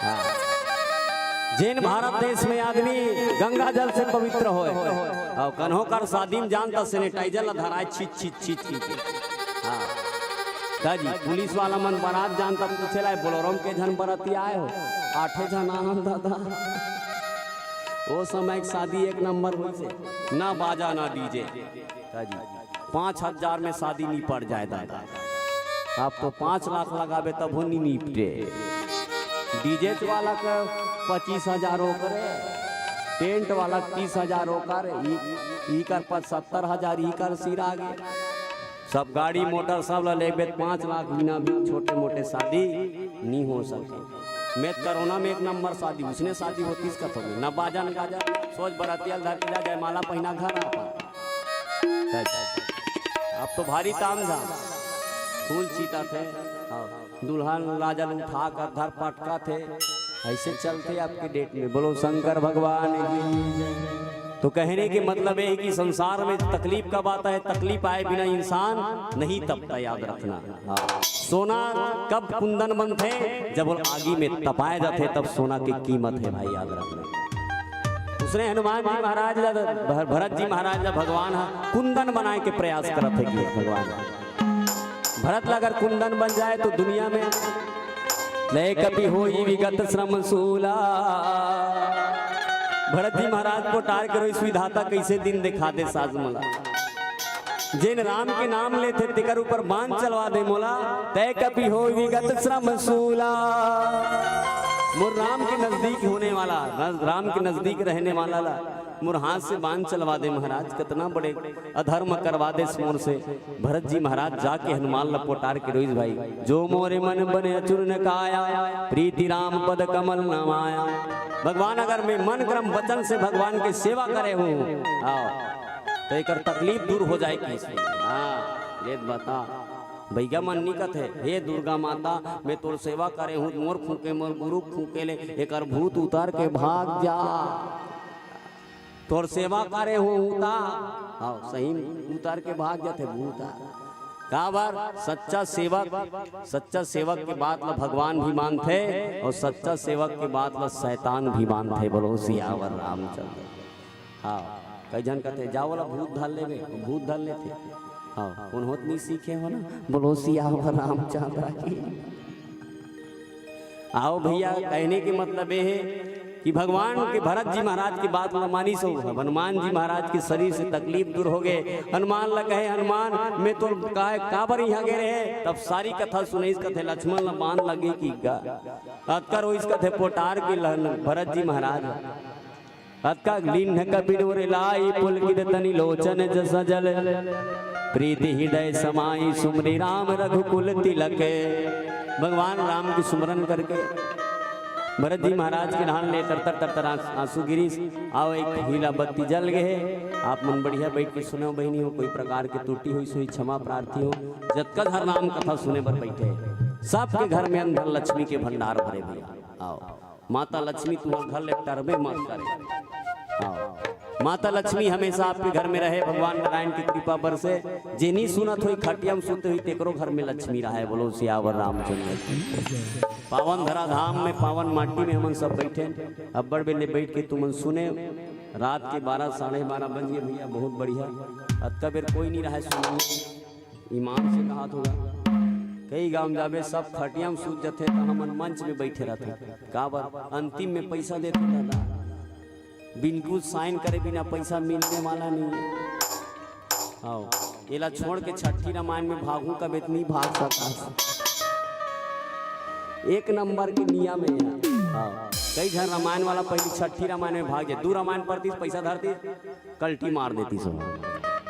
हाँ। जेन भारत देश में आदमी गंगा जल से पवित्र होए, और कन्हो कर शादी में जानता सैनिटाइजर ला धराए, छीच छीच छीच छीच। हाँ। दाजी, पुलिस वाला मन बारात जानता पूछे लाए, बोलोरो में के झन बराती आए हो? आठे झन आनंद दादा। वो समय के शादी एक नंबर होइसे, ना बाजा ना डीजे। दाजी, पाँच हजार में शादी निपट जाए दादा। अब तो पाँच लाख लगाबे तभो नी निपटे। डीजे वाला के पच्चीस हजार ओकरे, टेंट वाला के तीस हजार ओकर, ई, ई कर पचहत्तर हजार, ई कर सिरा गे। सब गाड़ी मोटर सब ला लेबे त पाँच लाख बिना भी छोटे मोटे शादी नी हो सके। मैं कोरोना में एक नंबर शादी, उसने शादी होतीस कथो में, न बाजा न गाजा, सोच बरातिया धर के जा, जयमाला पहिना घर आता। अब तो भारी ताम झाम, फूल छीटा थे, हाँ, दुल्हन लाजल उठा कर धर पटका थे, ऐसे चलते आपके डेट में। बोलो शंकर भगवान की। तो कहने के मतलब ये है कि संसार में तकलीफ कब आता है, तकलीफ आए बिना इंसान नहीं तपता, याद रखना। हाँ। सोना कब कुंदन बनथे? जब वो आगी में तपाए जाथे, तब सोना की कीमत है भाई, याद रखना। उसने हनुमान जी महाराज ला, भर-, भरत जी महाराज ला भगवान हा कुंदन बनाए के प्रयास करत है कि भगवान भरत ला अगर कुंदन बन जाए तो दुनिया में ले कपि होई विगत श्रम सूला। भरत जी महाराज पोटार के रोइस विधाता कैसे दिन दिखा दे साज मला। जेन राम के नाम लेथे तेकर ऊपर बाण चलवा दे मोला, तय कपि हो विगत श्रम सूला। मोर राम के नजदीक होने वाला, राम के नजदीक रहने वाला ला मोर हाथ से बाण चलवा दे महाराज, कितना बड़े अधर्म करवा दे मोर से। भरत जी महाराज जाके हनुमान ला पोटार के रोइस भाई, जो मोरे मन बने अचुर न काया, प्रीति राम पद कमल न माया। भगवान अगर मैं मन क्रम वचन से भगवान के सेवा करे हूँ, आओ, तो एकर तकलीफ दूर हो जाए कैसे? हाँ, ये बता। भैया मन नी कथे, "हे दुर्गा माता, मैं तोर सेवा करे हूँ, मोर फूके, मोर गुरु फूके ले, एकर भूत उतार के भाग जा।" तोर सेवा करे हूँ, हूँ ता। हाँ, सही में उतार के भाग जाथे भूत। काबर? सच्चा सेवक, सच्चा सेवक के बात ला भगवान भी मानथे और सच्चा सेवक के बात ला शैतान भी मानथे। बोलो सियावर रामचंद्र। हाँ, कई झन कथे, "जा ओला भूत धर लेबे," भूत धर लेथे। हाँ, कोनो होत नहीं सीखे हो ना, बोलो सियावर रामचंद्र की। आओ भैया, कहने के मतलब ये है कि भगवान के भरत जी महाराज की बात ला मानिस हो, हनुमान जी महाराज के शरीर से तकलीफ दूर हो गए। हनुमान ला कहे, "हनुमान, मैं तो काय काबर यहाँ गे रहे?" तब सारी कथा सुनइस, कथे, "लक्ष्मण ला बाण लगे कि गा।" अतका रोइस कथे पोटार के लहन भरत जी महाराज। अतका लीन कपिन उर लाई, पुलकित तनि लोचन जस जल। प्रीति हृदय समाई सुमरि राम रघुकुल तिलक। भगवान राम की सुमरन करके भरत जी महाराज के नहान ले तर तर तर तर आंस-, आंसू गिरिस। आओ एक हीला बत्ती जल गए। आप मन बढ़िया बैठ के सुनो बहिनी हो, कोई प्रकार के त्रुटि होइस होही क्षमा प्रार्थी हो। जतका झन राम कथा सुने बर बैठे सबके घर में अंदर लक्ष्मी के भंडार भरे भैया। आओ, माता लक्ष्मी तुम्हार घर ले टरबे मत करे। आओ, माता लक्ष्मी हमेशा आपके घर में रहे, भगवान नारायण की कृपा बरसे। जे नहीं सुनत होई, खटिया में सुते होई, तेकरो घर में लक्ष्मी रहे। बोलो सियावर रामचंद्र की। पावन धरा धाम में, पावन माटी में हमन सब बैठे। अब्बड़ बेले बैठ के तुमन सुने, रात के बारह, साढ़े बारह बज गए भैया, बहुत बढ़िया। अतका बेर कोई नहीं रहा सुनने। ईमान से कहा थोड़ा, कई गांव जाबे, सब खटिया में सूत जथे, त हमन मंच में बैठे रहथे। काबर? अंतिम में पैसा देथे दादा, बिल्कुल साइन करे बिना पैसा मिलने वाला नहीं है। हाँ, एला छोड़ के छठी रामायण में भागू का बेत नहीं भाग सकता। एक नंबर के नियम है यार। हाँ, कई झन रामायण वाला पहली छठी रामायण में भाग जाए, दू रामायण पढ़ती, पैसा धरती, कल्टी मार देती सब।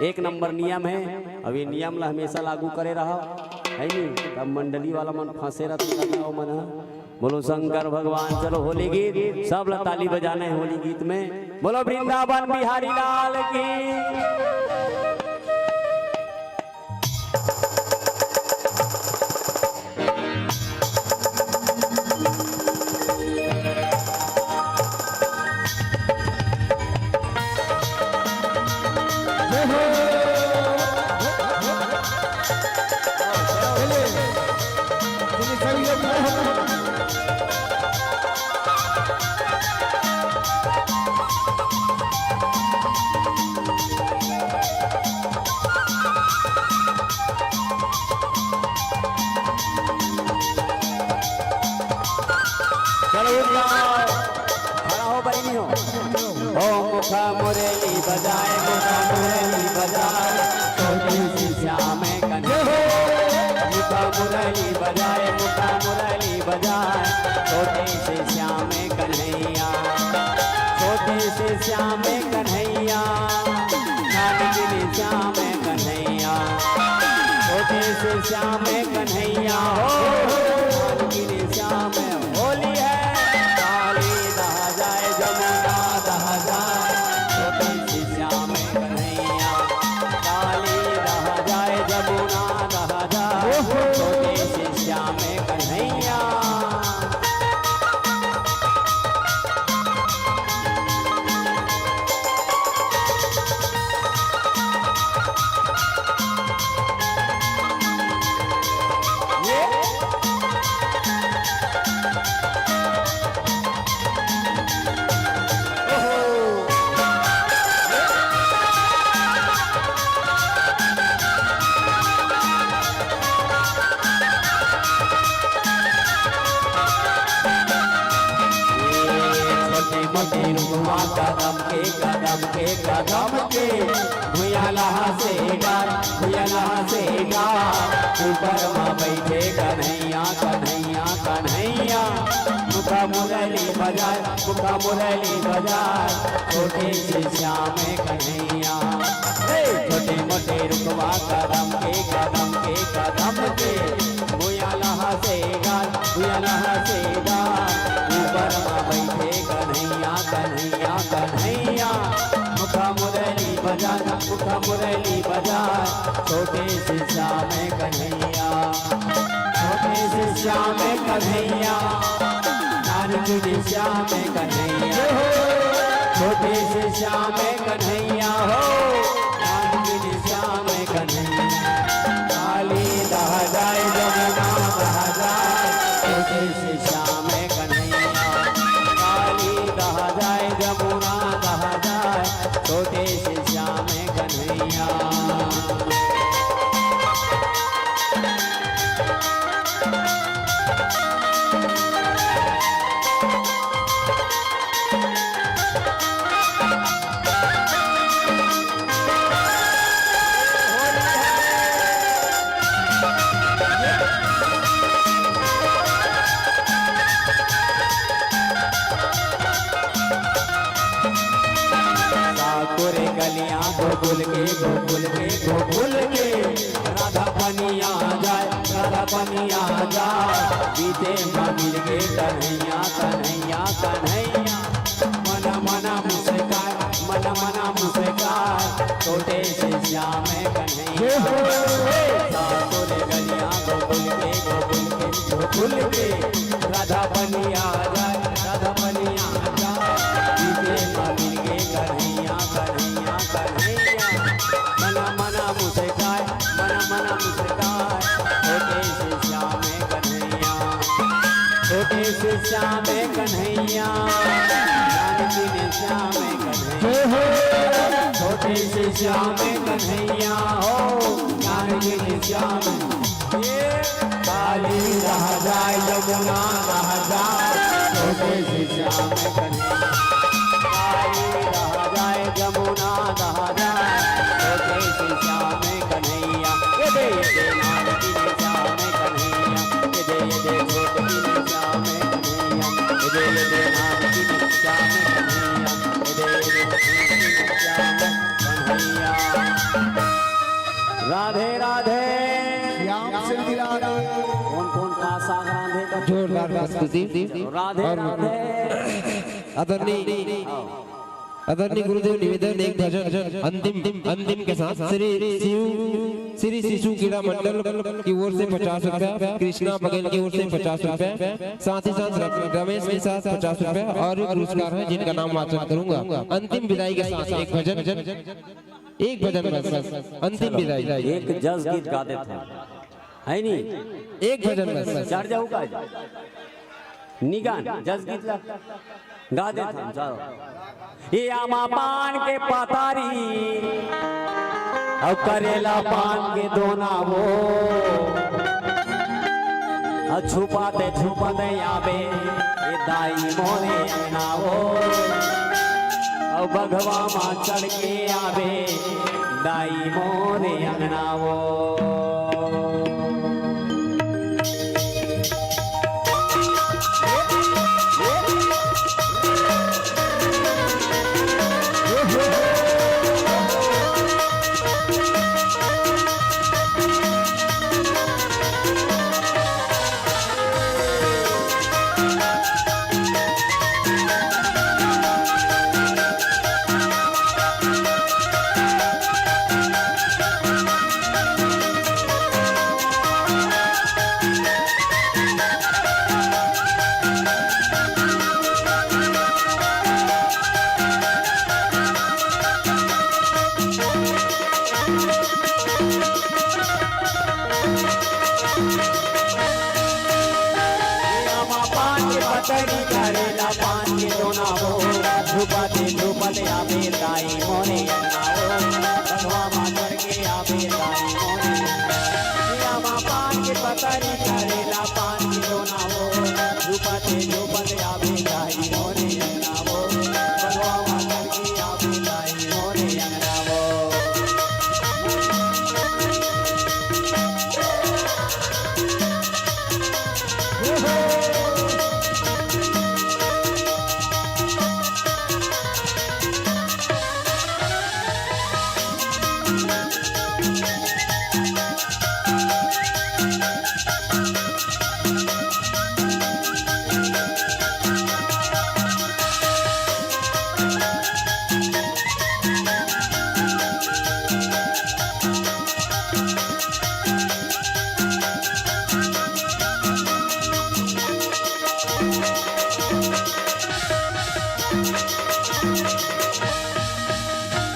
एक नंबर नियम है, अब ये नियम ला हमेशा लागू करे रहा, है नी? तब मंडली वाला मन फंसे रहते, ओ मन ह। बोलो शंकर भगवान। चलो होली गीत, सब ला ताली बजाना है होली गीत में। बोलो वृंदावन बिहारी लाल की। चलो उठ जाओ, खड़ा हो बहनी हो। ओ मुखा मुरली बजाए, मुखा मुरली बजाए, छोटे से श्याम कन्हैया। मुखा मुरली बजाए, मुखा मुरली बजाए, छोटे से श्याम कन्हैया, छोटे से श्याम कन्हैया, नानक श्याम कन्हैया, छोटे से श्याम कन्हैया हो, नानक श्याम। होली है, काली दहा जाए, जमुना दहा जाए, छोटे से श्याम कन्हैया, काली दहा जाए, जमुना दहा जाए, छोटे से श्याम कन्हैया। छोटे मोटे रुखवा कदम के, कदम के, कदम के, भुइयां लहा से डार, भुइयां लहा से डार, ऊपर मा बैठे कन्हैया, कन्हैया, कन्हैया। मुखा मुरली बजाए, मुखा मुरली बजाए, छोटे से श्याम कन्हैया। हे, छोटे मोटे रुखवा कदम के, कदम के, कदम के, भुइयां लहा से गार, भुइयां लहा से गार, ऊपर मा बैठे कन्हैया, कन्हैया, कन्हैया। मुखा मुरली बजाना, मुखा मुरली बजा, छोटे से श्याम कन्हैया, छोटे से श्याम कन्हैया, नानक श्याम कन्हैया, छोटे से श्याम कन्हैया हो, नानक श्याम कन्हैया। काली दह जाए जमुना दह जाए, छोटे से श्याम कन्हैया। काली दह जाए जमुना दह जाए, छोटे से श्याम कन्हैया। सातोरे गलियां गोकुल के, गोकुल के, गोकुल के। राधा पनिया जाए, राधा पनिया जाए, बीते मा मिल गे कन्हैया, कन्हैया, कन्हैया। मन मन मुस्काए, मन मन मुस्काए, छोटे से श्याम कन्हैया। सातोरे गलियां गोकुल के, गोकुल के। भूल के राधा बनिया जाए, राधा बनिया जाए। पीछे मा मिल के कन्हैया, कन्हैया, कन्हैया। मना मना मुस्काए, मना मना मुस्काए। छोटे से श्याम कन्हैया, छोटे से श्याम कन्हैया। जानकी ने श्याम कन्हैया, छोटे से श्याम कन्हैया हो। जानकी ने श्याम, ए, काली रह जाए, जमुना रह जाए, छोटे से श्याम कन्हैया। काली रह जाए, जमुना रह जाए, छोटे से श्याम कन्हैया। ये दे, ये दे, नानकी ने श्याम कन्हैया। ये दे, ये दे, छोटकी ने श्याम कन्हैया। ये दे, ये दे, नानकी ने श्याम कन्हैया। ये दे, ये दे, छोटकी ने श्याम कन्हैया। राधे राधे। श्याम से मिला दे। कौन कौन का साग रांधे का? जोरदार प्रस्तुति। राधे और राधे। आदरणीय, आदरणीय गुरुदेव निवेदन, एक भजन अंतिम, अंतिम के साथ श्री शिव, श्री शिशु क्रीड़ा मंडल की ओर से पचास रुपया, कृष्णा बघेल की ओर से पचास रुपया, साथ ही साथ र-, रमेश के साथ पचास रुपया और भी पुरस्कार हैं जिनका नाम वाचन करूंगा। अंतिम विदाई के साथ एक भजन, एक भजन बस, बस, अंतिम विदाई। एक जस गीत गा देथन, है नी? एक भजन बस। चढ़ जाऊ का? निगान, जस गीत ला गा देथन, चलो। ये आमा पान के पतारी, अउ करेला पान के दोना वो। अउ छुपाते छुपाते आबे, ए दाई मोरे अंगना वो। अउ बघवा मा चढ़ के आबे, दाई मोरे अंगना वो। आमा पान के पतरी, करेला पान के दोना वो, झुपते झुपते आबे दाई मोरे अंगना वो, बघवा मा चढ़ के आबे दाई मोरे अंगना। आमा पान के पतरी, करेला पान के दोना वो, झुपते झुपते आबे दाई मोरे अंगना वो, बघवा मा चढ़ के आबे दाई मोरे अंगना वो।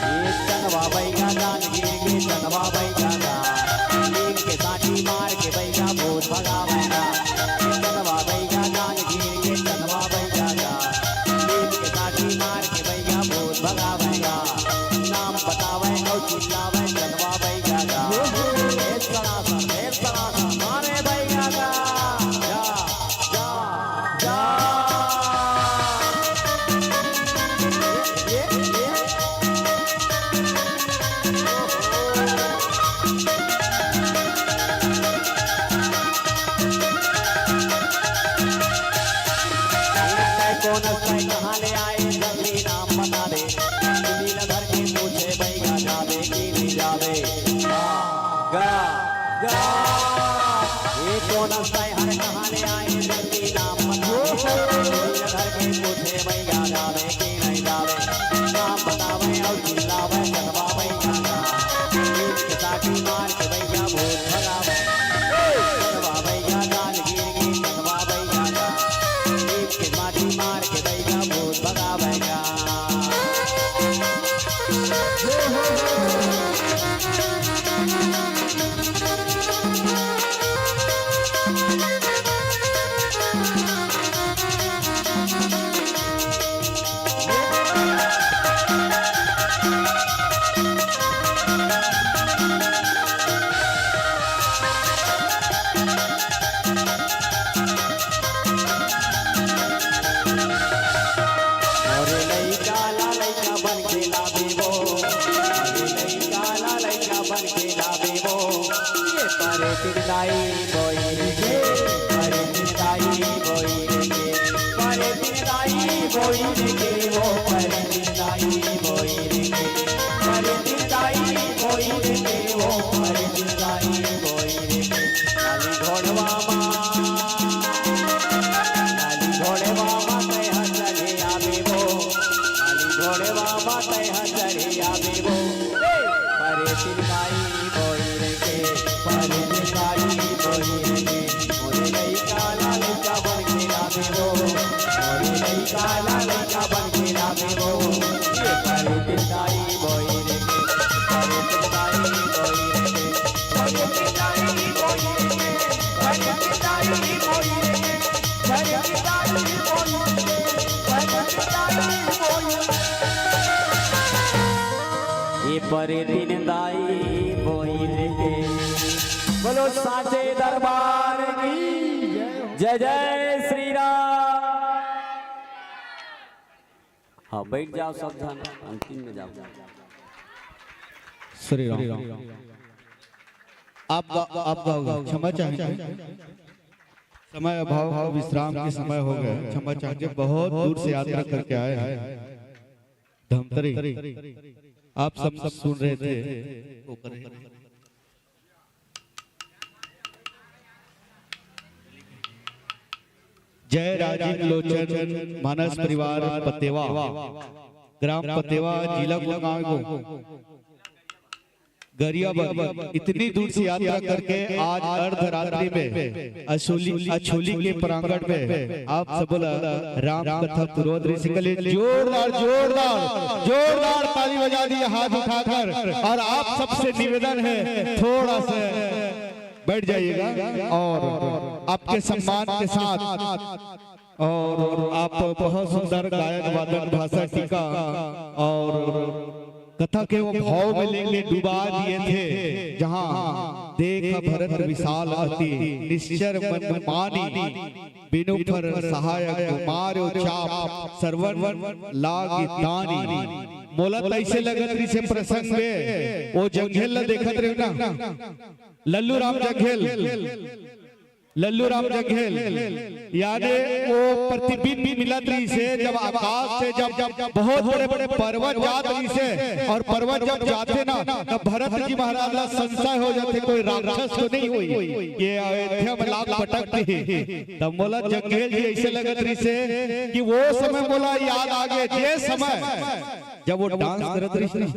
ए चंदवा बइगा जान गिर गे, चंदवा बइगा गा। नीम के सांटी मार के बइगा भूत भगावैगा। ए चंदवा बइगा जान गिर गे, चंदवा बइगा गा। नीम के सांटी मार के बइगा भूत भगावैगा। नाम बतावै अउ चिल्लावै चंदवा बइगा गा। ए सरासर, ए सरासर, मारे बइगा गा। जा। जा, जा। ये, ये, ये। कौन है, कहाँ ले आए, जल्दी नाम बता दे। सुनील धर के पूछे, बैगा जावे कि नहीं जावे? गा, गा। ये कौन है, हर कहाँ ले आए, जल्दी नाम बता दे। सुनील धर के पूछे, बैगा जावे कि नहीं जावे? नाम बतावे और चिल्लावे, चंदवा बैगा गा। साटी मार के बैगा भूत भगावे। चंदवा बैगा जान गिर गे, पिताई बोइर के, पर पिताई बोइर के, पर पिताई बोइर के, वो पर पिताई बोइर के, पर पिताई बोइर के, वो पर पिताई बोइर के। लाली घोड़वा मा, लाली घोड़वा मा तैं हा चढ़े आबे वो, लाली घोड़वा मा तैं हा चढ़े आबे वो। अरे पिताई बोइर के, अरे पिताई बोइर के, मोरे लइका ला लइका बन के लाबे वो, मोरे लइका ला लइका बन के लाबे वो। ये अरे पिताई बोइर के, अरे पिताई बोइर के, अरे पिताई बोइर के, अरे पिताई बोइर के, अरे पिताई बोइर के, अरे पिताई बोइर के। ये परे दिन दाई बोइर के। बोलो साचे दरबार की जय, जय श्री राम। हाँ, बैठ जाओ सब झन, अंतिम में जाओ। श्री राम। आप गा-, आप गाओगे, क्षमा चाहेंगे, समय अभाव, विश्राम के समय हो गए, क्षमा चाहेंगे, बहुत दूर से यात्रा करके आए हैं। धमतरी, आप सब सुन रहे थे, वो कर रहे थे। जय राजीव लोचन मानस परिवार पतेवा, ग्राम पतेवा, जिला गुड़गांव को गरियाबंद, इतनी दूर से यात्रा करके आज अर्धरात्रि में अछोली, अछोली के प्रांगण में आप सब ला राम कथा पूर्वोत्तर से कले जोरदार, जोरदार, जोरदार ताली बजा दिए हाथ उठाकर। और आप सबसे निवेदन है, थोड़ा सा बैठ जाइएगा और आपके सम्मान के साथ, और आप बहुत सुंदर गायन वादन भाषा टीका और कथा के वो भाव में लेके डुबा दिए थे, जहाँ देख भरत विशाल अति निश्चर मन मानी, बिनु फर सहायक मारो चाप सरवन लागी तानी। मोला तैसे लगत रहिसे प्रसंग में वो जंघेल ला देखत रहे ना, लल्लू राम जंघेल, लल्लू राम जंघेल, यानी वो प्रतिबिंब मिलत रहिसे, जब आकाश से जब बहुत बड़े बड़े पर्वत जात रहिसे, और पर्वत जब जाथे ना, तब भरत जी महाराज ला संशय हो जाथे, कोई राक्षस तो नहीं होही, ये अयोध्या में लात पटक दिही। तब मोला जंघेल जी ऐसे लगत रहिसे कि वो समय मोला याद आ गया, जे समय जब वो डांस करत रहिस ना,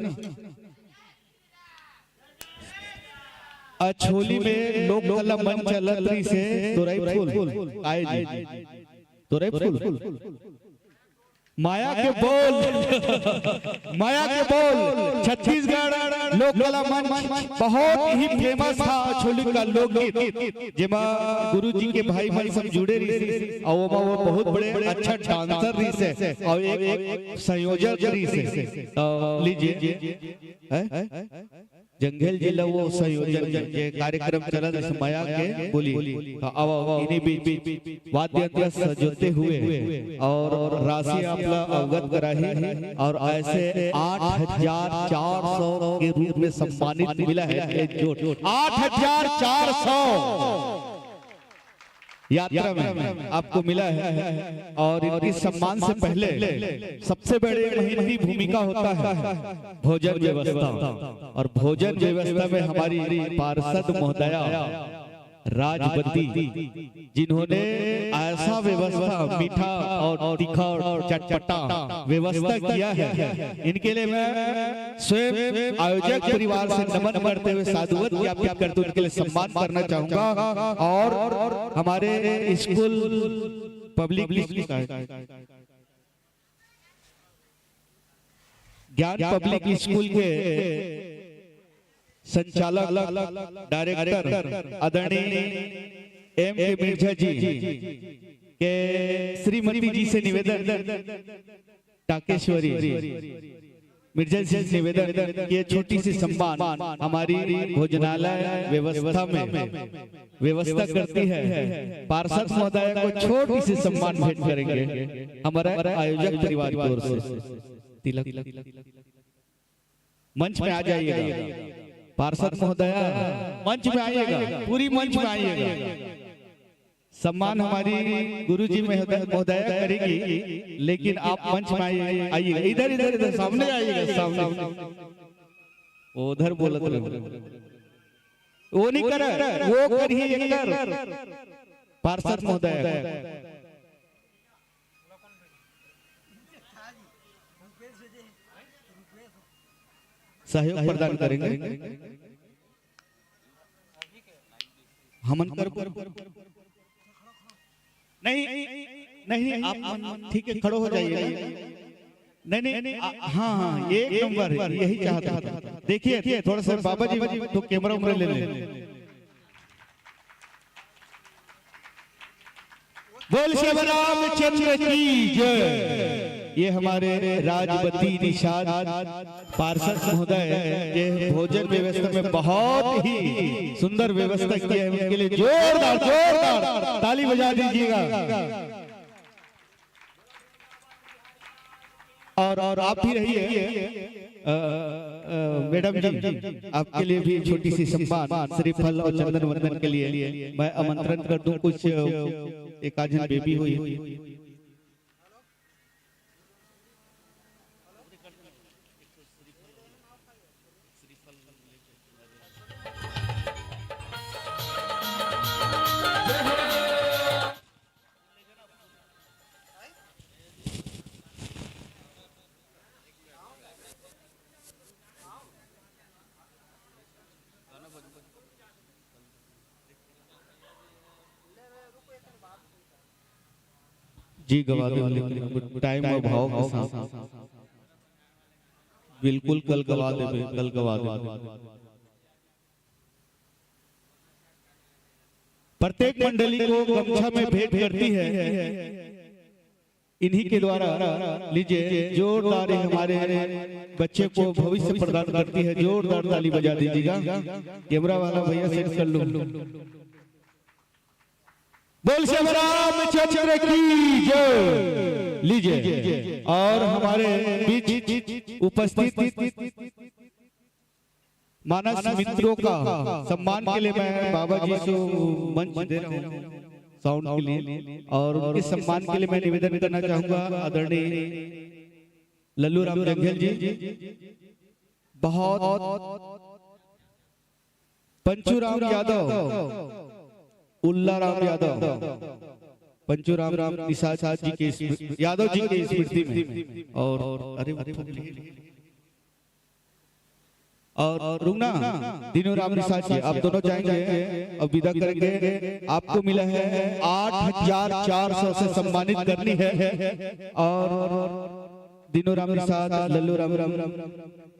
अछोली में लोक कला मंच चलत रहिसे, तोरई फूल, आए जी, तोरई फूल, माया के बोल, माया के बोल, छत्तीसगढ़ लोक कला मंच बहुत ही फेमस था। अछोली का लोकगीत, जेमा गुरु जी के भाई मन सब जुड़े रहिसे, और ओमा वो बहुत बड़े अच्छा डांसर रहिसे, और एक, एक संयोजक रहिसे। तो लीजिए, हैं? जंघेल जी ला वो संयोजन के कार्यक्रम चलत रहिस माया के बोली। हाँ, आवा, आवा, इन्हीं बीच, बीच वाद्य यंत्र सजोते हुए और राशि आप ला अवगत कराही, और ऐसे आठ हजार चार सौ के रूप में सम्मानित मिला है। एक जोर, आठ हजार चार सौ। यात्रा में आपको मिला है, और इनकी सम्मान से पहले सबसे बड़ी महती भूमिका होता है भोजन व्यवस्था। और भोजन व्यवस्था में हमारी पार्षद महोदया राजवती, जिन्होंने ऐसा व्यवस्था, मीठा और तीखा और चटपटा व्यवस्था किया है, इनके लिए मैं स्वयं आयोजक परिवार से नमन करते हुए साधुवाद ज्ञापित करते हुए उनके लिए सम्मान करना चाहूंगा। और हमारे स्कूल पब्लिक स्कूल का, ज्ञान पब्लिक स्कूल के संचालक, डायरेक्टर आदरणीय एम के मिर्जा जी के श्रीमती जी से निवेदन, टाकेश्वरी मिर्जा जी से निवेदन कि ये छोटी सी सम्मान हमारी भोजनालय व्यवस्था में व्यवस्था करती है, पार्षद महोदय को छोटी सी सम्मान भेंट करेंगे हमारे आयोजक परिवार की ओर से। तिलक, मंच में आ जाइएगा। पार्षद महोदया, मंच में आइएगा, पूरी मंच में आइएगा। सम्मान हमारी गुरुजी महोदय, महोदया करेगी, लेकिन आप मंच में आइए, आइएगा, इधर, इधर, इधर, सामने आइएगा, सामने। वो उधर बोलत रहे, वो नहीं कर, वो करिए, ये कर, पार्षद महोदया सहयोग प्रदान करेंगे। हमन कर, नहीं, नहीं, आप मन ठीक है, खड़ो हो जाइए। नहीं, नहीं, आ, हाँ, हाँ, एक नंबर है, यही चाहता था। देखिए, थोड़ा सा बाबा जी तो कैमरा उमरा ले लें। बोल श्री रामचंद्र की जय। ये हमारे राजवती निषाद पार्षद महोदय के भोजन व्यवस्था में बहुत ही सुंदर व्यवस्था की है, उनके लिए जोरदार, जोरदार ताली बजा दीजिएगा। और, और आप भी रहिए, अ, अ, मैडम जी, आपके लिए भी छोटी सी सम्मान, श्रीफल और चंदन वंदन के लिए मैं आमंत्रण कर दूं कुछ, अ, एक आध जन बेबी हुई। जी, गवा दे, लेकिन टाइम अभाव के साथ बिल्कुल कल गवा देबे, कल गवा देबे। प्रत्येक मंडली को गमछा में भेंट करती है। इन्हीं के द्वारा, लीजिए, जोरदार, ये हमारे बच्चे को भविष्य प्रदान करती है। जोरदार ताली बजा दीजिएगा। कैमरा वाला भैया, सेट कर लो। बोल श्री रामचंद्र की जय। लीजिए, और हमारे बीच उपस्थित मानस मित्रों का सम्मान के लिए मैं बाबा जी को मंच दे रहा हूँ साउंड के लिए, और उनके सम्मान के लिए मैं निवेदन करना चाहूंगा आदरणीय लल्लू राम जंघेल जी, बहुत पंचू राम यादव, उल्ला राम यादव, पंचू राम, राम निषाद जी के स्मृ-, यादव जी की स्मृति में। और अरे, वो थूक लिए। और रुकना, दीनू राम निषाद जी, आप दोनों जाएंगे, अब विदा करेंगे। आपको मिला है आठ हजार चार सौ से सम्मानित करनी है। और दीनू राम निषाद, लल्लू राम, राम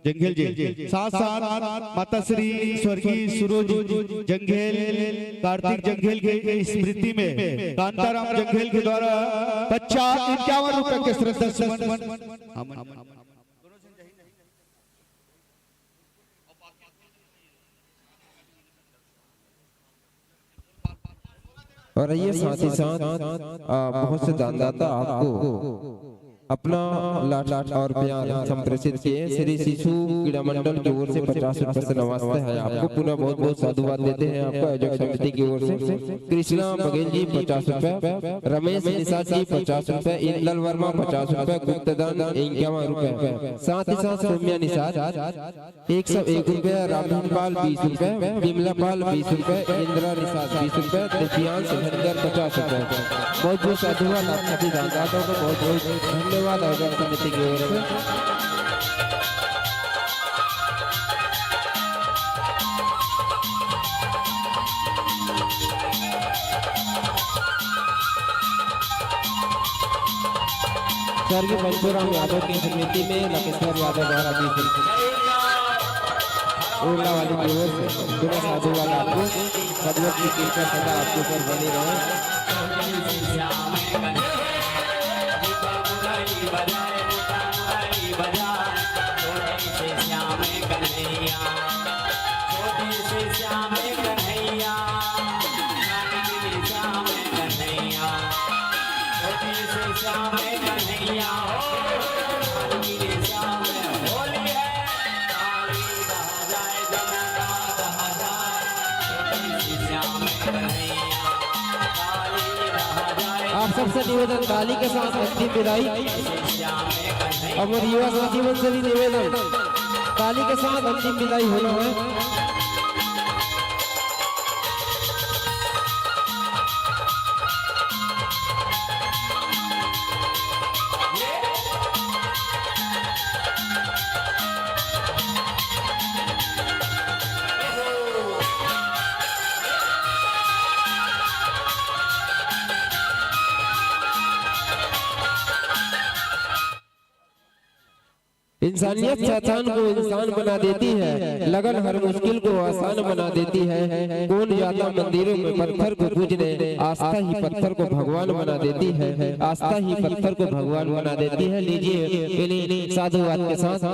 जंघेल जी, साथ साथ माता श्री स्वर्गीय सुरोज जंघेल, कार्तिक जंघेल के स्मृति में कांताराम जंघेल के द्वारा पचास, इक्यावन रुपए के श्रद्धा सुमन। और आइए, साथ ही साथ, आ, बहुत से दानदाता आपको अपना लाड और प्यार संप्रेषित किए। श्री शिशु क्रीड़ा मंडल की ओर से पचास रुपए से नवाजते हैं आपको, पुनः बहुत बहुत साधुवाद देते हैं आपको आयोजक समिति की ओर से। कृष्णा बघेल जी पचास रुपए, रमेश निषाद जी पचास रुपए, इंदल वर्मा पचास रुपए, गुप्तदान इक्यावन रुपए, साथ ही साथ सौम्या निषाद एक सौ एक रुपया, रामधन पाल बीस रुपया, विमला पाल बीस रुपया, इंदिरा निषाद बीस रुपया, दिव्यांश धनगर पचास रुपया। बहुत बहुत साधुवाद आप सभी दानदाताओं को, बहुत बहुत धन्यवाद आयोजक समिति की ओर से। स्वर्गीय पंचूराम यादव की स्मृति में लकेश्वर यादव द्वारा बीस रुपया। उड़ला वाली की ओर से बिना साधुवाद आपको, सब लोग की कृपा सदा आपके ऊपर बनी रहे। सबसे निवेदन, ताली के साथ अंतिम विदाई। और मोर युवा साथी मन से भी निवेदन, ताली के साथ अंतिम विदाई होना है। इंसानियत शैतान को इंसान बना देती है, लगन हर मुश्किल को आसान बना देती है। कौन जाता मंदिरों में पत्थर को पूजने, आस्था ही पत्थर को भगवान बना देती है, आस्था ही पत्थर को भगवान बना देती है। लीजिए इन्हीं साधुवाद के साथ